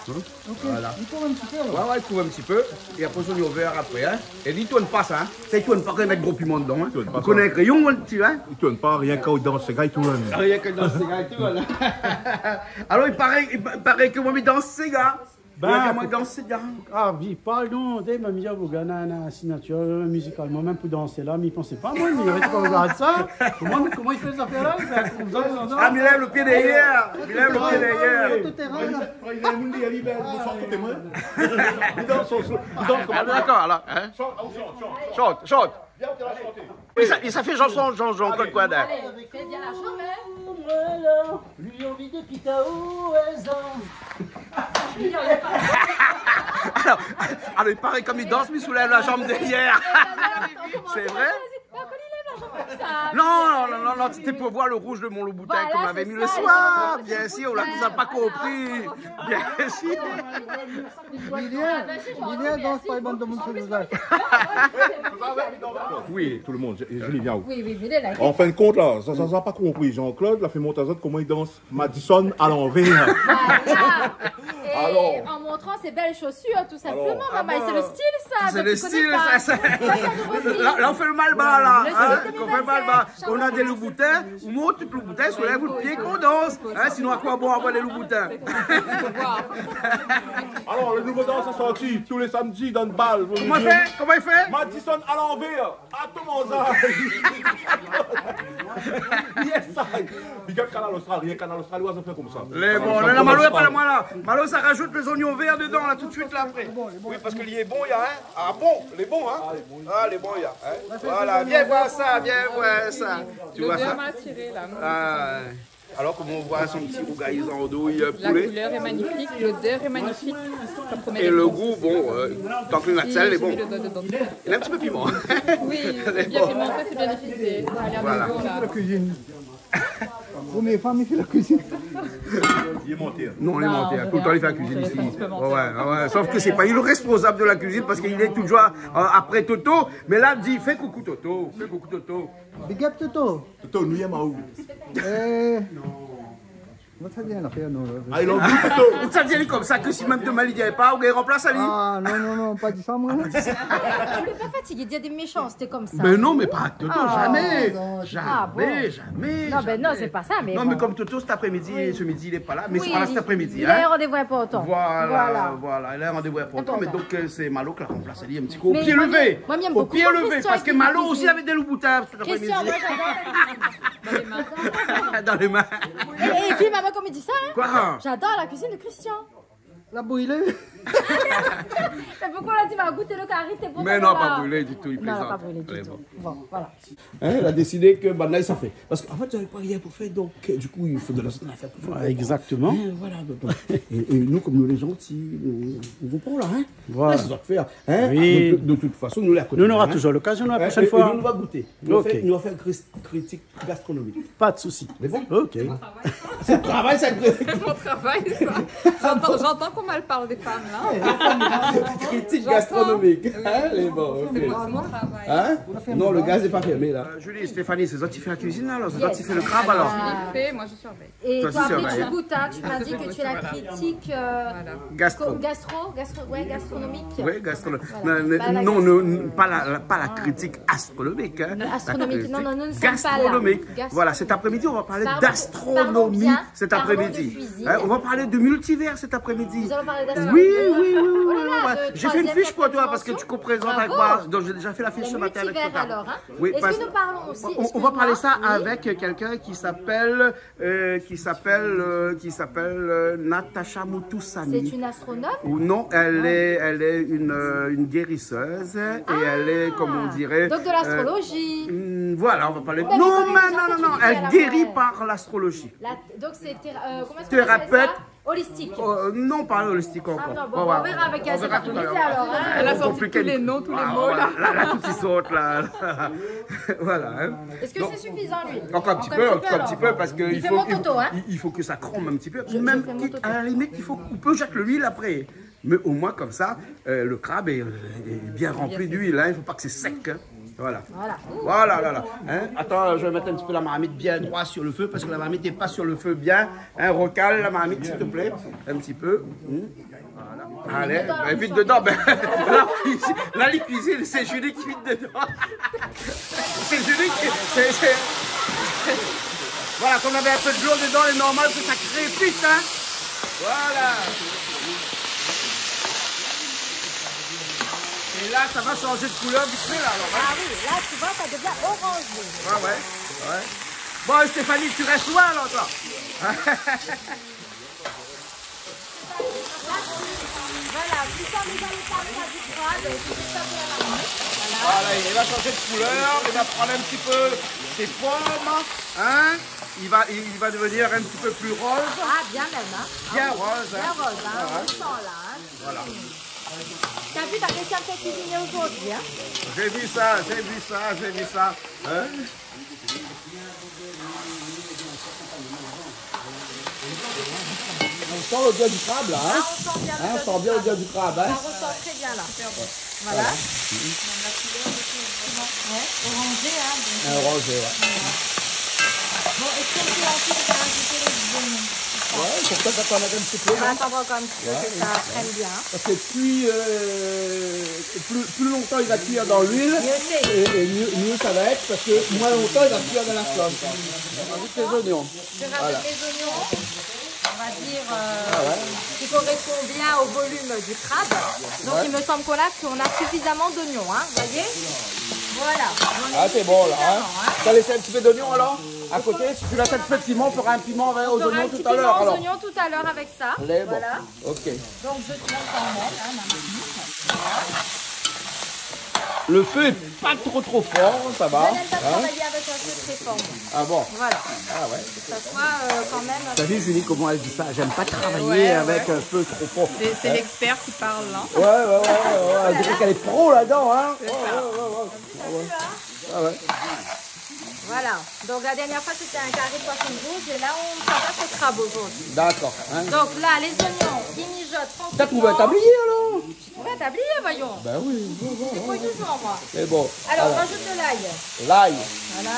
Hein ? Ok, voilà. I kouv in ti pé, alor. Ouais, ouais, i kouv in ti pé. É apré, zoignon vèr apré, hein. É li tourn pa sa, hein. Sa, i tourn pa kan i mèt gro piman dedan, hein. I tourn pa sa. Ou koné in kréyon, hein, ti, hein. I tourn pa, rienk kan i dans séga, i tourn. Ah, rienk kan i dans séga, i tourn. Alor, i paré, i pa-, i paré ke moin, mi dans séga. Rienk kan moin, mi dans séga. Ah, vi, pardon, té, ma mizi, ou gingn in, in signature, euh, musicalement, mèm pou dansé la, mi pansé pa, moin, mi rès pa rogard sa. Koman, koman i fé zafèr la ? I fé konmsa, konmsa. Ah, mi lèv le pié dèrièr. Mi lèv le pié dèrièr. Tout est rond, là. Kan i vien, moun di, li, ben, li sort koté moin. Li dans son, li dans koman ? Ah, dakor, la, hein ? Shant, shant, shant, shant. Shant, shant. Vien, ou té la shanté. Li sa, li sa fé Jean, Jean, Jean, Jean-Claude Coindin. Alé, fé bien la shanson, hein. Li anvi de kit aou, èzan. Alor, alor, i paré konm li dans, mi soulèv la janm dèrièr. Sé vré ? Bah, kan li lèv la janm konmsa, non, non, non, non, non, c'était pour voir le rouge de mon loup-boutin que m'avait mis le soir, bien sûr, ou la, ou la pa konpri. Bien sûr. Lilien, Lilien, dans pa bann domoun sou le zèf. Oui, tout le monde, je, je l'ai bien. Oui, oui, vini la. An fin de kont, la, sa, sa, sa pa konpri. Jean-Claude la fé mont azot koman i dans Madison à l'envers. Voilà. Et en montrant ses belles chaussures, tout simplement, maman. C'est le style, ça. C'est le style, ça. Ça, c'est un nouveau style. La, la, on fait le malbar, la, hein, on fait le malbar. Quand on a des loups-boutins, on monte le loup-boutin, on soulève le pied, qu'on danse. Hein, sinon, à quoi bon avoir les loups-boutins ? Alor, le nouvo dans la sorti, tou lé samdi dan le bal. Koman i fé ? Koman i fé ? Madison à l'envers. Atann, mon zan. Yes, sa. Big up Kanal Austral, rien Kanal Austral, ou sa fé konmsa. Lé bon, la, la, Malo, pa la, moin la. Malo, sa rajout lé zoignon vèr dedan, la, tout suit, la, apré. Oui, parske li lé bon, li lé, in. Ah bon, lé bon, in. Ah, lé bon, li lé, in. Voilà, vien voir sa, vien voir sa. Tu vois ça ? L'odeur m'a attiré, là, non ? Ah, ouais. Alors, comme on voit son petit rougail andouille, euh, poulet. La couleur est magnifique, l'odeur est magnifique. Ça promet d'être bon. Et le goût, bon, euh, tant que le naturel est bon. Si, j'ai mis le doigt dedans. Il est un petit peu piment. Oui, il est bien pimenté, c'est bien épicé. Voilà. Regarde le goût, là. Première femme i fé la cuisine. Non, li lé monté, hein. Tout le temps, il fait la cuisine ici. Ouais, ouais, ouais. Sauf que c'est pas lui le responsable de la cuisine parce qu'il est toujours, euh, après Toto. Mais là, dis, fais coucou Toto. Fais coucou Toto. Big up Toto. Toto, nou yèm aou. Eh. Non. Sa di in afèr, non, la. Ah, il en veut, Toto. Ou sa di ali konmsa ke si mèm demin li gingn pa, ou gingn ranplas ali. Ah, non, non, non, pa di sa, moin. Ou lé pa fatigé dir dé méchansté konmsa ? Ben non, mais pas Toto, jamais. Ah, non. Jamais, jamais. Non, ben non, c'est pas ça, mais bon. Non, mais comme Toto, cet après-midi, ce midi, il est pas là, mais il sera là cet après-midi, hein. Oui, il a un rendez-vous important. Voilà, voilà, il a un rendez-vous important, mais donc, euh, c'est Malo ki la ranplas ali in ti kou. Au pied levé. Au pied levé, parce que Malo aussi avait des loups boutins cet après-midi. Christian, moi, j'adore la cuisine. Dans les mains. Dans les mains. Et, et puis, maman, comme il dit ça, hein, quoi ? J'adore la cuisine de Christian. La brûlé. Mais pourquoi on a dit, va goûter le carry, t'es bon, mais non, pas brûlé du tout, il plaisante. Non, pas brûlé du tout. Bon, voilà. Hein, elle a décidé que banna i sa fé. Parce qu'en fait, j'avais pas rien pour faire, donc, euh, du coup, il faut de la, de la faire pour faire. Ouais, exactement. Hein, voilà, donc, et, et nous, comme nous, les gentils, nous, on comprend là, hein. Voilà. Laisse-nous faire, hein. Oui. De, de toute façon, nous, la côté, nous, on aura toujours l'occasion, la prochaine fois. Hein, et, et nous, on va goûter. Ok. Nous, on fait, nous, on fait une cri-, critique gastronomique. Pas de souci. C'est bon ? Ok. C'est le travail, ça, le... C'est mon travail, ça. J'entends, j'entends comment elle parle des femmes, là. Critique gastronomique. J'entends. Hein, les bons, ok. C'est mon, c'est mon travail. Hein ? Non, le gaz n'est pas fermé, là. Euh, Julie, Stéphanie, sé zot i fé la cuisine, la, alor ? Yes. Sé zot i fé le krab, alor ? Julie fait, moi, je surveille. Et toi, après, tu goûtes, hein, tu m'as dit que tu es la critique, euh, gastro, gastro, ouais, gastronomique. Oui, gastronomique. Voilà. Non, non, pas la, la, pas la critique astronomique, hein. Astronomique. Non, non, nous ne sommes pas là. Gastronomique. Voilà, cet après-midi, on va parler d'astronomie. Pardon, pardon, bien. Cet après-midi. Parlons de cuisine. Hein, on va parler de multivers cet après-midi. Nous allons parler d'astronomie. Oui, oui, oui, oui, oui. Oh là là, de troisième, quatrième dimension. Bravo. J'ai fait une fiche pour toi parce que tu co-présentes avec moi. Donc, j'ai déjà fait la fiche ce matin avec Toto. Bravo. Oui, parce que on, on va parler ça avec quelqu'un qui s'appelle euh, qui s'appelle, euh, qui s'appelle, euh, Natacha Moutoussamy. C'est une astronome ? Ou non, elle est, elle est une, euh, une guérisseuse et elle est, comme on dirait, donc de l'astrologie. Ah. Euh, mm, voilà, on va parler. Non, mais non, non, non, elle guérit par l'astrologie. La, donc c'est théra-, euh, comment est-ce qu'on appelle ça ? Thérapeute. Holistique. Euh, non, pas holistique encore. Ah non, bon, on verra avec elle, c'est pas compliqué alors, hein. On va voir tout à l'heure. Elle a sorti tous les noms, tous les mots, là. Ah, voilà, là, là, tout de suite, là. Voilà, hein. Est-ce que c'est suffisant, l'huile ? Donc, encore un petit peu, encore un petit peu, parce que il faut, il, il, il faut que ça crame un petit peu. Ou même, à la limite, il faut, on peut jeter l'huile après. Mais au moins, comme ça, euh, le crabe est, euh, est bien rempli d'huile, hein. Il faut pas que c'est sec, hein. Voilà. Voilà. Voilà, là, là. Hein ? Attends, je vais mettre un petit peu la marmite bien droit sur le feu, parce que la marmite n'est pas sur le feu bien. Hein, recale la marmite, s'il te plaît. Un petit peu. Hmm. Voilà. Allez, ben, vide dedans. Ben, là, la cuisine, c'est Julie qui vide dedans. C'est Julie qui, c'est, c'est, voilà, comme on avait un peu de l'eau dedans, il est normal que ça crépite, hein. Voilà. Et là, ça va changer de couleur vite fait, là, alors, hein. Ah oui, là, tu vois, ça devient orangé. Ouais, ouais, ouais. Bon, Stéphanie, tu restes loin, l'autre, là. Voilà, tout ça, nous allons faire ça du crabe, c'est tout ça pour la marmite. Voilà. Voilà, il va changer de couleur, il va prendre un petit peu ses formes, hein. Il va, il, il va devenir un petit peu plus rose. Ah, bien même, hein. Bien rose, hein. Bien rose, hein. Voilà. On le sent là, hein. Voilà. T'as vu, t'as réussi à me faire cuisiner aujourd'hui, hein ? J'ai vu ça, j'ai vu ça, j'ai vu ça. Hein ? On sent l'odeur du crabe, là, hein ? Ah, on sent bien l'odeur du crabe, hein ? Hein, on sent bien l'odeur du crabe, hein ? Ça ressort très bien, là. Voilà. Voilà. Ouais, orangé, hein, donc, euh, orangé, ouais. Voilà. Bon, est-ce qu'on peut ensuite rajouter les oignons ? Ouais, pourquoi ça t'en a un petit peu, non ? On va attendre encore un petit peu que ça prenne bien. Ouais, ouais. Parce que plus, euh, plus, plus longtemps il va cuire dans l'huile, mieux c'est, et, et mieux, mieux ça va être, parce que moins longtemps il va cuire dans la sauce. On rajoute les oignons. Voilà. Je rajoute les oignons. On va dire, euh, qui correspond bien au volume du crabe. Ah ouais. Donc, il me semble qu'on a, qu'on a suffisamment d'oignons, hein, vous voyez ? Voilà. Ah, c'est bon, là, hein. J'en ai mis suffisamment, hein. T'as laissé un petit peu d'oignon, alors ? À côté, si tu laisses un petit peu de piment, on fera un piment avec, aux oignons tout à l'heure, alors. On fera un petit piment aux oignons tout à l'heure avec ça. Lé bon. Voilà. Ok. Donc, je tiens quand même, hein, ma marmite. Voilà. Le feu est pas trop, trop fort, ça va, hein ? Je n'aime pas travailler avec un feu très fort, moi. Ah bon ? Voilà. Ah ouais. Que ça soit, euh, quand même un peu... T'as vu, Julie, comment elle dit ça ? J'aime pas travailler avec un feu trop fort. Ouais, ouais. C'est, c'est l'expert qui parle, hein. Ouais, ouais, ouais, ouais, ouais. On dirait qu'elle est pro là-dedans, hein. C'est ça. Ouais, ouais, ouais, ouais. Ah ouais. Voilà. Donc, la dernière fois, c'était un carré de poisson rouge et là, on s'attaque au crabe aujourd'hui. D'accord, hein. Donc là, les oignons, ils mijotent tranquillement. T'as trouvé un tablier, alors ? J'ai trouvé un tablier, voyons. Ben oui, oui, oui, oui. J'y crois toujours, moi. Mais bon, alors, voilà. On rajoute de l'ail. L'ail. Voilà.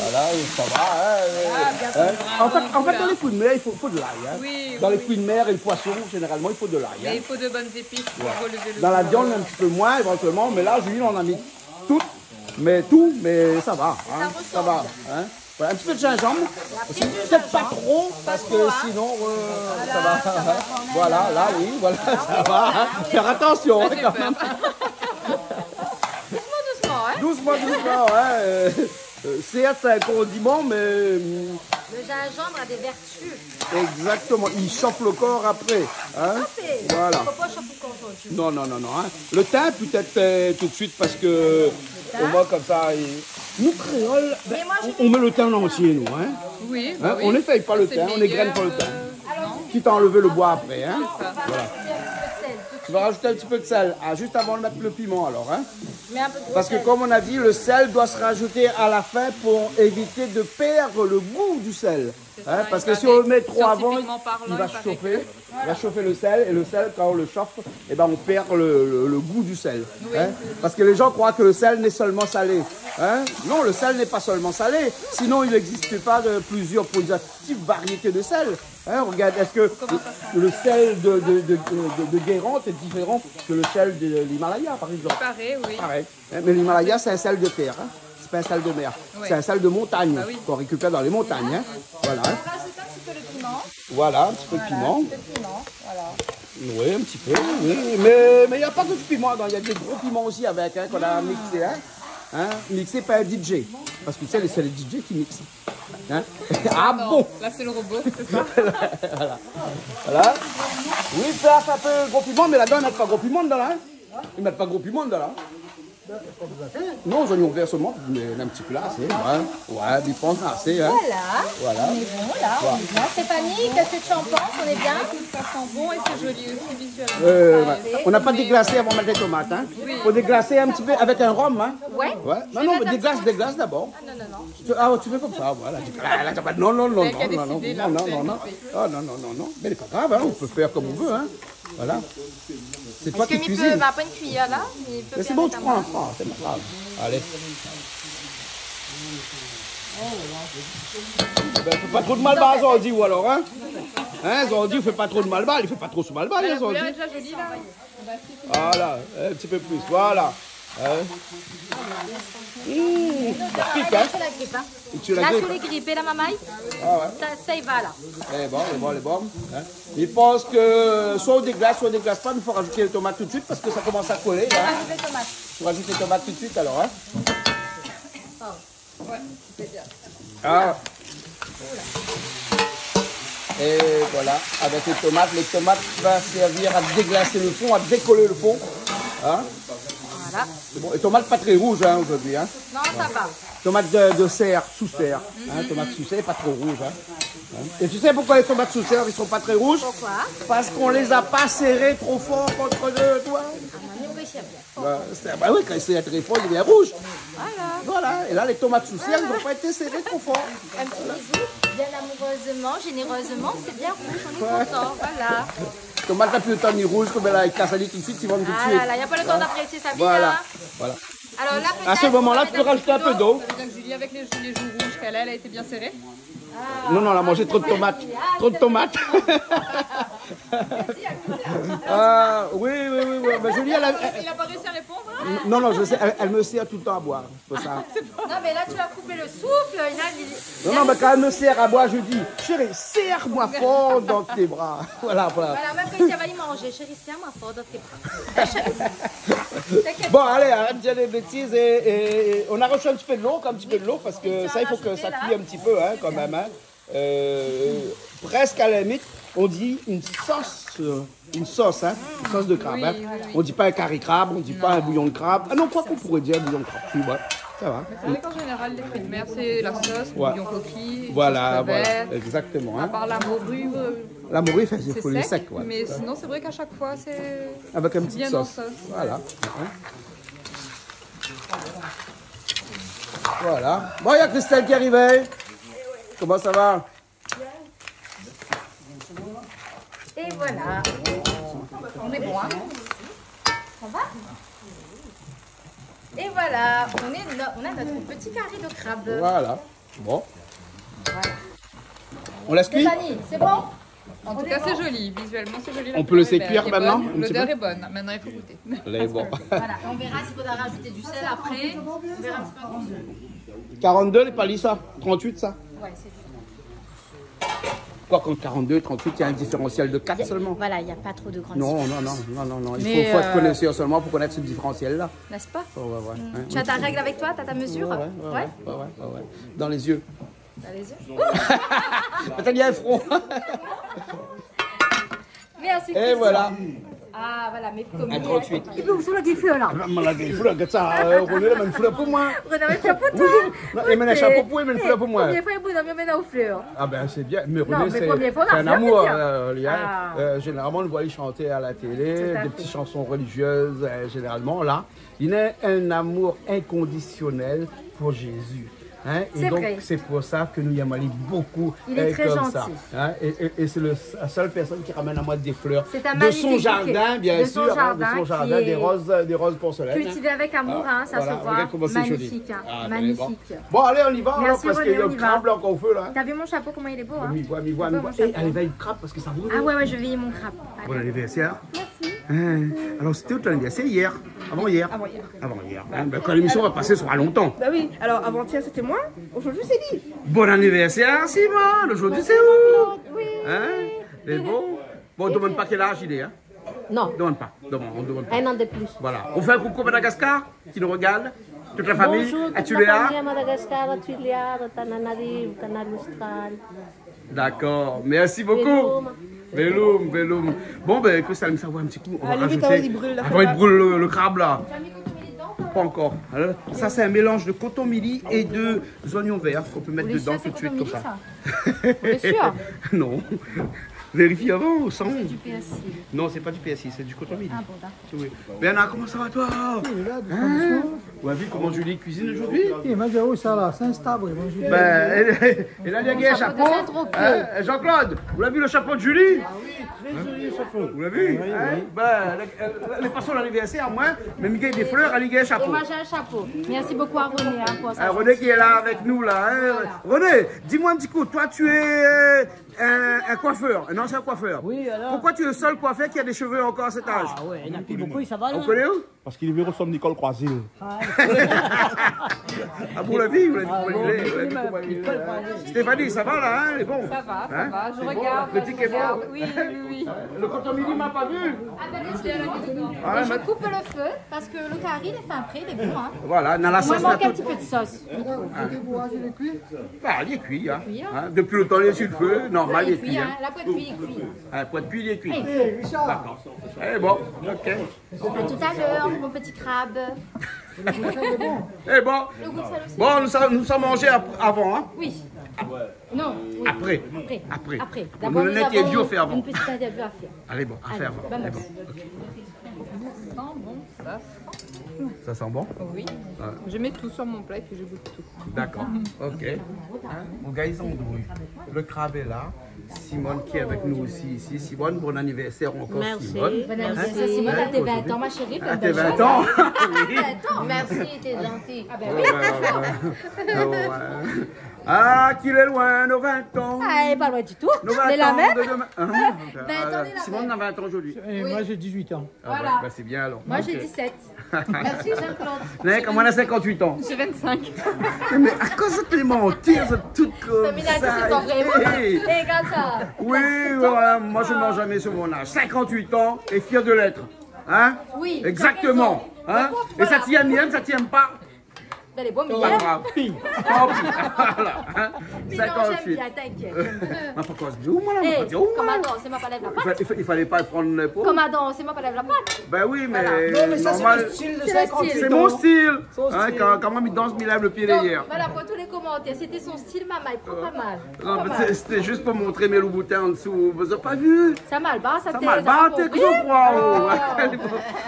Voilà, et ça va, hein, euh, hein. Voilà, bien sûr. En fait, en fait, dans les fruits de mer, il faut, faut de l'ail, hein. Oui, oui, oui. Dans les fruits de mer et le poisson, généralement, il faut de l'ail, hein. Mais il faut de bonnes épices pour relever le goût. Ouais. Dans la viande, un petit peu moins, éventuellement, mais là, Julie, on a mis tout, mais tout, mais ça va, hein, ça va, hein. Voilà, un petit peu de gingembre. Peut-être pas trop, parce que sinon, euh, ça va. Voilà, là, oui, voilà, ça va, hein. Faire attention, hein, quand même. Doucement, doucement, hein. Doucement, doucement, hein, euh, euh, certes, c'est un condiment, mais, euh, le gingembre a des vertus. Exactement, il chauffe le corps après, hein. Voilà. Faut pas chauffer le corps aujourd'hui. Non, non, non, non, hein. Le thym, peut-être, euh, tout de suite, parce que on voit comme ça, et nous, créoles, ben, on, on met le thym en entier, nous, hein. Oui, bah oui. Hein, on n'étaye pas le thym, on n'égrène pas le thym. Quitte à enlever le bois après, hein. Voilà. Tu vas rajouter un petit peu de sel, ah, juste avant de mettre le piment, alors, hein. Parce que, comme on a dit, le sel doit se rajouter à la fin pour éviter de perdre le goût du sel. Hein, parce que si on le met trop avant, il va chauffer, il va chauffer le sel, et le sel, quand on le chauffe, eh ben, on perd le, le, le goût du sel. Hein. Parce que les gens croient que le sel n'est seulement salé. Hein. Non, le sel n'est pas seulement salé, sinon il n'existe pas de plusieurs, plusieurs types, variétés de sel. Hein, regarde, est-ce que le sel de, de, de, de, de Guérande est différent que le sel de l'Himalaya, par exemple ? Pareil, oui. Pareil. Hein, mais l'Himalaya, c'est un sel de terre, hein. C'est pas un sel de mer. Ouais. C'est un sel de montagne, bah oui, qu'on récupère dans les montagnes, hein. Voilà, hein. On rajoute un petit peu le piment. Voilà, un petit peu de piment. Voilà, un petit peu de piment, voilà. Oui, un petit peu, oui. Mais, mais il n'y a pas que du piment, non, il y a des gros piments aussi avec, hein, qu'on a mixé, hein. Hein, mixé par un D J. Parce que tu sais, c'est le D J qui mixe. Hein ? Ah bon ? Là, c'est le robot, c'est ça ? Voilà. Voilà. Oui, ça, ça fait gros piment, mais là-dedans, ils mettent pas gros piment dedans, hein. Ils mettent pas gros piment dedans, hein. Non, les oignons verts seulement, mais un petit peu là, c'est, ouais. Ouais, ils pensent assez, hein. Voilà. Voilà. On est bon, là, on est bien. Stéphanie, qu'est-ce que tu en penses ? On est bien ? Ça sent bon et c'est joli aussi visuellement. Euh, ouais. On n'a pas déglacé avant de mettre les tomates, hein. Oui. Faut déglacer un petit peu avec un rhum, hein. Ouais. Ouais. Non, non, mais déglace, déglace d'abord. Ah, non, non, non. Tu, ah, tu fais comme ça, voilà. Tu, ah, là, t'as pas, non, non, non, non, non, non, non, non, non. Ah, non, non, non, non. Mais c'est pas grave, hein, on peut faire comme on veut, hein. Voilà. C'est toi qui cuisines. Est-ce que mi pé, ma pran in kuiyèr la ? Mais c'est bon, tu prends, prends, c'est pas grave. Allez. Ben, fais pas trop de malbar, Zordi, ou alors, hein ? Hein, Zordi, fais pas trop de malbar, il fait pas trop son malbar, hein, Zordi. La couleur est déjà jolie, là. Voilà, un petit peu plus, voilà. Hein ? Mmh, ça pique, hein ? Sur la grippe, hein. Et tu la grippes. Là, sur les grippes, et la mamaye, ah ouais, ça, ça y va, là. Lé bon, lé bon, lé bon, hein. Je pense que soit on déglace, soit on déglace pas, mais il faut rajouter les tomates tout de suite parce que ça commence à coller, là. On rajoute les tomates. Tu rajoutes les tomates tout de suite, alors, hein. Oh. Ouais, c'est bien. Ah. Et voilà, avec les tomates, les tomates va servir à déglacer le fond, à décoller le fond. Hein ? Voilà. C'est bon. Et tomates pas très rouges, hein, aujourd'hui, hein. Non, ça va. Tomates de, de serre, sous serre. Hein, tomates sous serre, pas trop rouges, hein. Hein. Et tu sais pourquoi les tomates sous serre, ils sont pas très rouges ? Pourquoi ? Parce qu'on les a pas serrées trop fort contre le doigt. Ah, non, mais oui, c'est bien. Ouais, c'est, bah oui, quand c'est très fort, il devient rouge. Voilà. Voilà. Et là, les tomates sous serre, elles n'ont pas été serrées trop fort. Un petit bisou, bien amoureusement, généreusement, c'est bien rouge, on est content. Voilà. Tomate la pi lontan li rouj, konm la, li kas ali tout de suit, li vann tout de suit. Ah là là, y a pas le temps d'apprécier sa vie, hein. Voilà. Voilà. Alors là, peut-être, on va mettre un petit peu d'eau. À ce moment-là, tu peux rajouter un peu d'eau. Ça veut dire que Julie, avec les, les joues rouges qu'elle a, elle a été bien serrée. Non, non, elle a mangé trop de tomates. Trop de tomates. Ah, oui, oui, oui, oui. Mais Julie, elle a, elle... Il a pas réussi à répondre, hein ? Non, non, je sais, elle, elle me sert tout le temps à boire, c'est pour ça. Non, mais là, tu as coupé le souffle. Il a dit... Non, non, mais quand elle me serre à boire, je dis, « Chérie, serre-moi fort dans tes bras. » Voilà, voilà. Voilà, même quand il va y manger, « Chérie, serre-moi fort dans tes bras. » T'inquiète pas. Bon, allez, arrête de dire des bêtises et, et on a reçu un petit peu de l'eau, un petit peu de l'eau, parce que ça, il faut que ça cuit un petit peu, hein, quand même, hein. Euh, presque à la limite, on dit une sauce, euh, une sauce, hein, une sauce de crabe, hein. Oui, oui, oui. On dit pas un carry crabe, on dit pas un bouillon de crabe. Ah non, quoi qu'on pourrait dire bouillon de crabe. Oui, ouais, ça va. Mais c'est vrai qu'en général, les fruits de mer, c'est la sauce, le bouillon coquille, sauce crevette. Voilà, voilà, exactement, hein. À part la morue, euh, la morue, enfin, c'est sec, ouais. Mais sinon, c'est vrai qu'à chaque fois, c'est bien en sauce. Avec une petite sauce. Voilà. Voilà. Bon, il y a Christelle qui est arrivée. Comment ça va ? Et voilà. On est bon, hein ? Ça va ? Et voilà, on est no-, on a notre petit carry de crabe. Voilà. Bon. Voilà. On laisse cuire ? Stéphanie, c'est bon ? En tout cas, c'est joli. Visuellement, c'est joli. On peut laisser cuire maintenant, un petit peu ? L'odeur est bonne. Maintenant, il faut goûter. Là, bon. Voilà, on verra s'il faudra rajouter du sel après. On verra un petit peu. Quarante-deux, lé pa li sa. Trente-huit, sa. Ouais, c'est juste. Quoi, entre quarante-deux et trente-huit, il y a un différentiel de quatre seulement. Il y a, voilà, il y a pas trop de grande différence. Non, non, non, non, non, non. Il faut, faut être connaisseur seulement pour connaître ce différentiel-là. N'est-ce pas ? Ouais, ouais, ouais. Mm. Tu as ta règle avec toi, t'as ta mesure ? Ouais, ouais, ouais, ouais, ouais, ouais. Dans les yeux. Dans les yeux. Peut-être il y a un front. Merci, Christian. Et voilà. Ah, voilà, mais comme... À trente-huit. Et puis, où sont les fleurs, là ? Ah, mé la, les fleurs, regarde ça, euh, René, la, mène fleur pour moi. René, mène fleur pour toi. Oui. Non, il mène un chapeau pour, il mène fleur pour moi. Première fois, il mène aux fleurs. Ah ben, c'est bien. Mais René, c'est un amour, euh, lui, hein. Non, mais première fois, là, c'est bien. Euh, généralement, on le voit chanter à la télé, des petites chansons religieuses, euh, généralement, là. Tout à fait. Il a un amour inconditionnel pour Jésus. Hein, et donc, c'est pour ça que nou yèm ali bokou, euh, konmsa. Il est très gentil. Hein, et, et, et c'est le, la seule personne qui ramène à moi des fleurs de son jardin, bien sûr, hein, de son jardin, des roses, euh, des roses porcelaines, hein. C'est un magnifique, qui est cultivé avec amour, hein, ça se voit. Voilà, regarde comment c'est joli. Magnifique, hein, magnifique. Ah, mais bon. Bon, allez, on y va alors, parce qu'il y a le crabe là encore au feu, là, hein. T'as vu mon chapeau, comment il est beau, hein ? Oui, oui, oui. Et allez, veille crabe, parce que ça brûle. Ah ouais, ouais, je veille mon crabe. Bon anniversaire. Merci. Hein, alors, c'était ton anniversaire hier ? Avant-hier ? Avant-hier. Avant-hier. Hein, ben, quand l'émission va passer, ce sera longtemps. Bah oui, alors avant-hier c'était moi, aujourd'hui c'est lui. Bon anniversaire, Simone. Aujourd'hui c'est vous. Oui. Hein ? Mais bon. Bon, on demande pas quel âge il est, hein ? Non. Demande pas. Demande, on demande pas. Un an de plus. Voilà. On fait un coucou à Madagascar, qui nous regarde. Toute la famille. Bonjour, toute la famille à Madagascar, à Tuléar, à Tananarive, Canal Austral. D'accord, merci beaucoup. Veloum. Veloum, veloum. Bon, ben, écoute, ça, ça va un petit coup. On va rajouter. Allez, vite, avant, il brûle la salade. Avant, il brûle le, le crabe, là. Pas encore. Alors, ça, c'est un mélange de coton mili et de oignons verts qu'on peut mettre dedans tout de suite, comme ça. Vous voulez sûr, c'est coton mili, ça ? Vous êtes sûr ? Non. Vérifie avant, sans. C'est du persil. Non, c'est pas du persil, c'est du coton mili. Ah bon, d'accord. Oui. Bernard, comment ça va, toi ? Oui, là, doucement, doucement. Hein ? Ou la vu comment Julie cuisine aujourd'hui ? Oui, ma di aou sa la, sé in star, oui, bonjour. Ben, é, é la, li la gingn in chapo. Hein, Jean-Claude, ou la vu le chapo de Julie ? Ah oui, très joli chapeau. Ou la vu ? Oui, oui. Ben, la, la, la, lé pa son anivèrsèr, moin, mé mi gingn dé flèr, èl i gingn in chapo. Et moi, j'ai un chapeau. Merci beaucoup à René, hein, pour sa gentillesse. Hein, René qui est là avec nous, là, hein. Voilà. René, dis-moi un petit coup, toi, tu es, euh, un, un coiffeur, un ancien coiffeur. Oui, alors. Pourquoi tu es le seul coiffeur qui a des cheveux encore à cet âge ? Ah ouais, il y en a plus beaucoup, ça va, là. Vous connaissez où ? Parce qu'il veut ressembler Nicole Croisil. Ah, vous l'avez, vous l'avez, vous l'avez, vous l'avez. Stéphanie, ça va là, hein, les bons ? Ça va, ça va, je regarde, je regarde. Hein, c'est bon, la critique est bonne. Oui, oui, oui. Le coton mili m'a pas vu. Ah, ben, je coupe le feu parce que le carry, il est fin prêt, il est bon, hein. Voilà, dans la sauce, il manque un petit peu de sauce. Hein. Bah, il est cuit, hein. Il est cuit, hein. Hein, depuis le temps, il est sur le feu, normal, il est cuit, hein. Là, pour être cuit, il est cuit. Hein, pour être cuit, il est cuit. Eh, Richard. D'accord. Eh bon, ok. À tout à l'heure, mon petit crabe. Eh bon. Le goût de ça aussi. Bon, nous sommes, nous sommes mangés ap-, avant, hein ? Oui. Non, oui. Après. Après. Après. Après. D'abord, nous avons une petite interview à faire. Allez, bon, à faire avant. Allez, bon, merci. Ok. Ça sent bon, ça sent. Ça sent bon ? Oui. Ouais. Je mets tout sur mon plat et puis je goûte tout. D'accord, ok. Hein, mon gars, ils ont voulu. Le crabe est là. Simone qui est avec nous aussi ici. Simone, bon anniversaire encore, Simone. Merci. Bon anniversaire, Simone, à tes vingt ans, ma chérie. Hein ? À tes vingt ans. Vingt ans. Merci, t'es gentille. Ah ben oui. Ouais, ouais, ouais. Ouais, ouais. Ah, qu'il est loin, nos vingt ans. Ah, lé pa loin ditou. Nos vingt ans de demain. Hein ? Vingt ans, euh, Simone a vingt ans aujourd'hui. Et moi, j'ai dix-huit ans. Ah ouais, bah, c'est bien alors. Moi, j'ai dix-sept. Merci, Jean-Claude. Mé koman, la cinquante-huit ans. J'ai vingt-cinq. Mais à cause de tes mentiras, c'est tout comme ça. Hey. Eh, regarde ça. Oui, voilà, moi, je ne mens jamais sur mon âge. Cinquante-huit ans et fier de l'être. Hein ? Oui, exactement. Hein ? Et ça tient bien, ça tient pas. Allez, bon, pas grave. Tant pis. Voilà, hein. Cinquante-huit. Mé non, j'aime bien, t'inquiète. Ma pa koz di ou, moin, la, ma pa di ou, moin. Komadan, sé moin pa lèv la pat. Il fa-, il fa-, il fallait pas prendre le pot. Komadan, sé moin pa lèv la pat. Ben oui, mais normal. Non, mais ça, c'est le style de cinquante-huit ans. C'est mon style. Son style. Hein, quand, quand moi, mi dans, mi lèv le pied derrière. Donc, voilà, pour tous les commentaires, c'était son style, maman, il prend pas mal. Non, mais c'est, c'était juste pour montrer mes loups-boutins en dessous. Vous avez pas vu ? Sa mal baré, sa té, sa mal baré, té, kosa ou kroi, oh.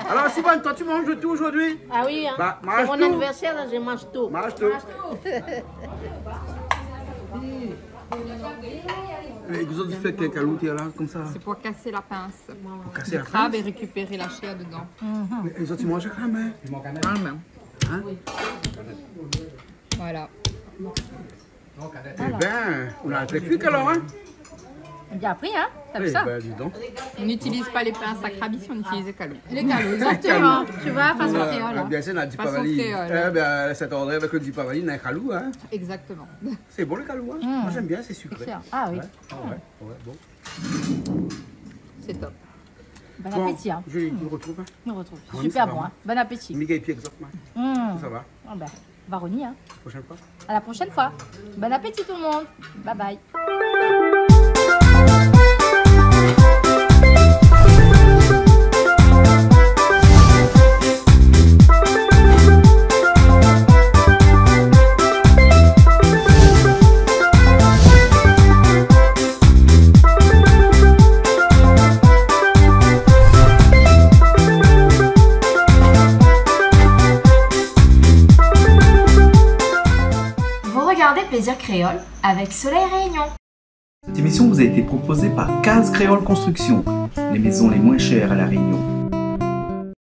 Alors, Simone, toi, tu manges tout aujourd'hui ? Ah oui, hein. Bah, mange tout. C'est mon anniversaire, là, je mange tout. Mange tout. Et vous avez fait avec un outil, là, comme ça ? C'est pour casser la pince du crabe et récupérer la chair dedans. Mais les autres, ils mangent quand même, hein ? Quand même. Hein ? Voilà. Eh ben, on a un truc alors, hein ? Bien pris, hein ? T'as vu ça ? Eh ben, dis donc. On n'utilise pas les pinces à crabe ici, on utilise les calots. Les calots, exactement. Tu vois, façon créole, hein. Bien sûr, on a dit façon créole. Eh ben, Saint-André avec le Dipavali, on a un calou, hein. Exactement. C'est bon, le calou, hein. Moi, j'aime bien, c'est sucré. Excellent. Ah oui. Ouais, ouais, ouais, bon. C'est top. Bon appétit, hein. Bon, je vous retrouve, hein. On retrouve. Super bon, hein. Bon appétit. Miguel Pierre, exactement. Ça va. Ah ben, Varoni, hein. Prochaine fois. À la prochaine fois. Bon appétit tout le monde. Bye bye. Vous regardez Plaisir Créole avec Soleil Réunion. Cette émission vous a été proposée par Case Créole Construction, les maisons les moins chères à La Réunion.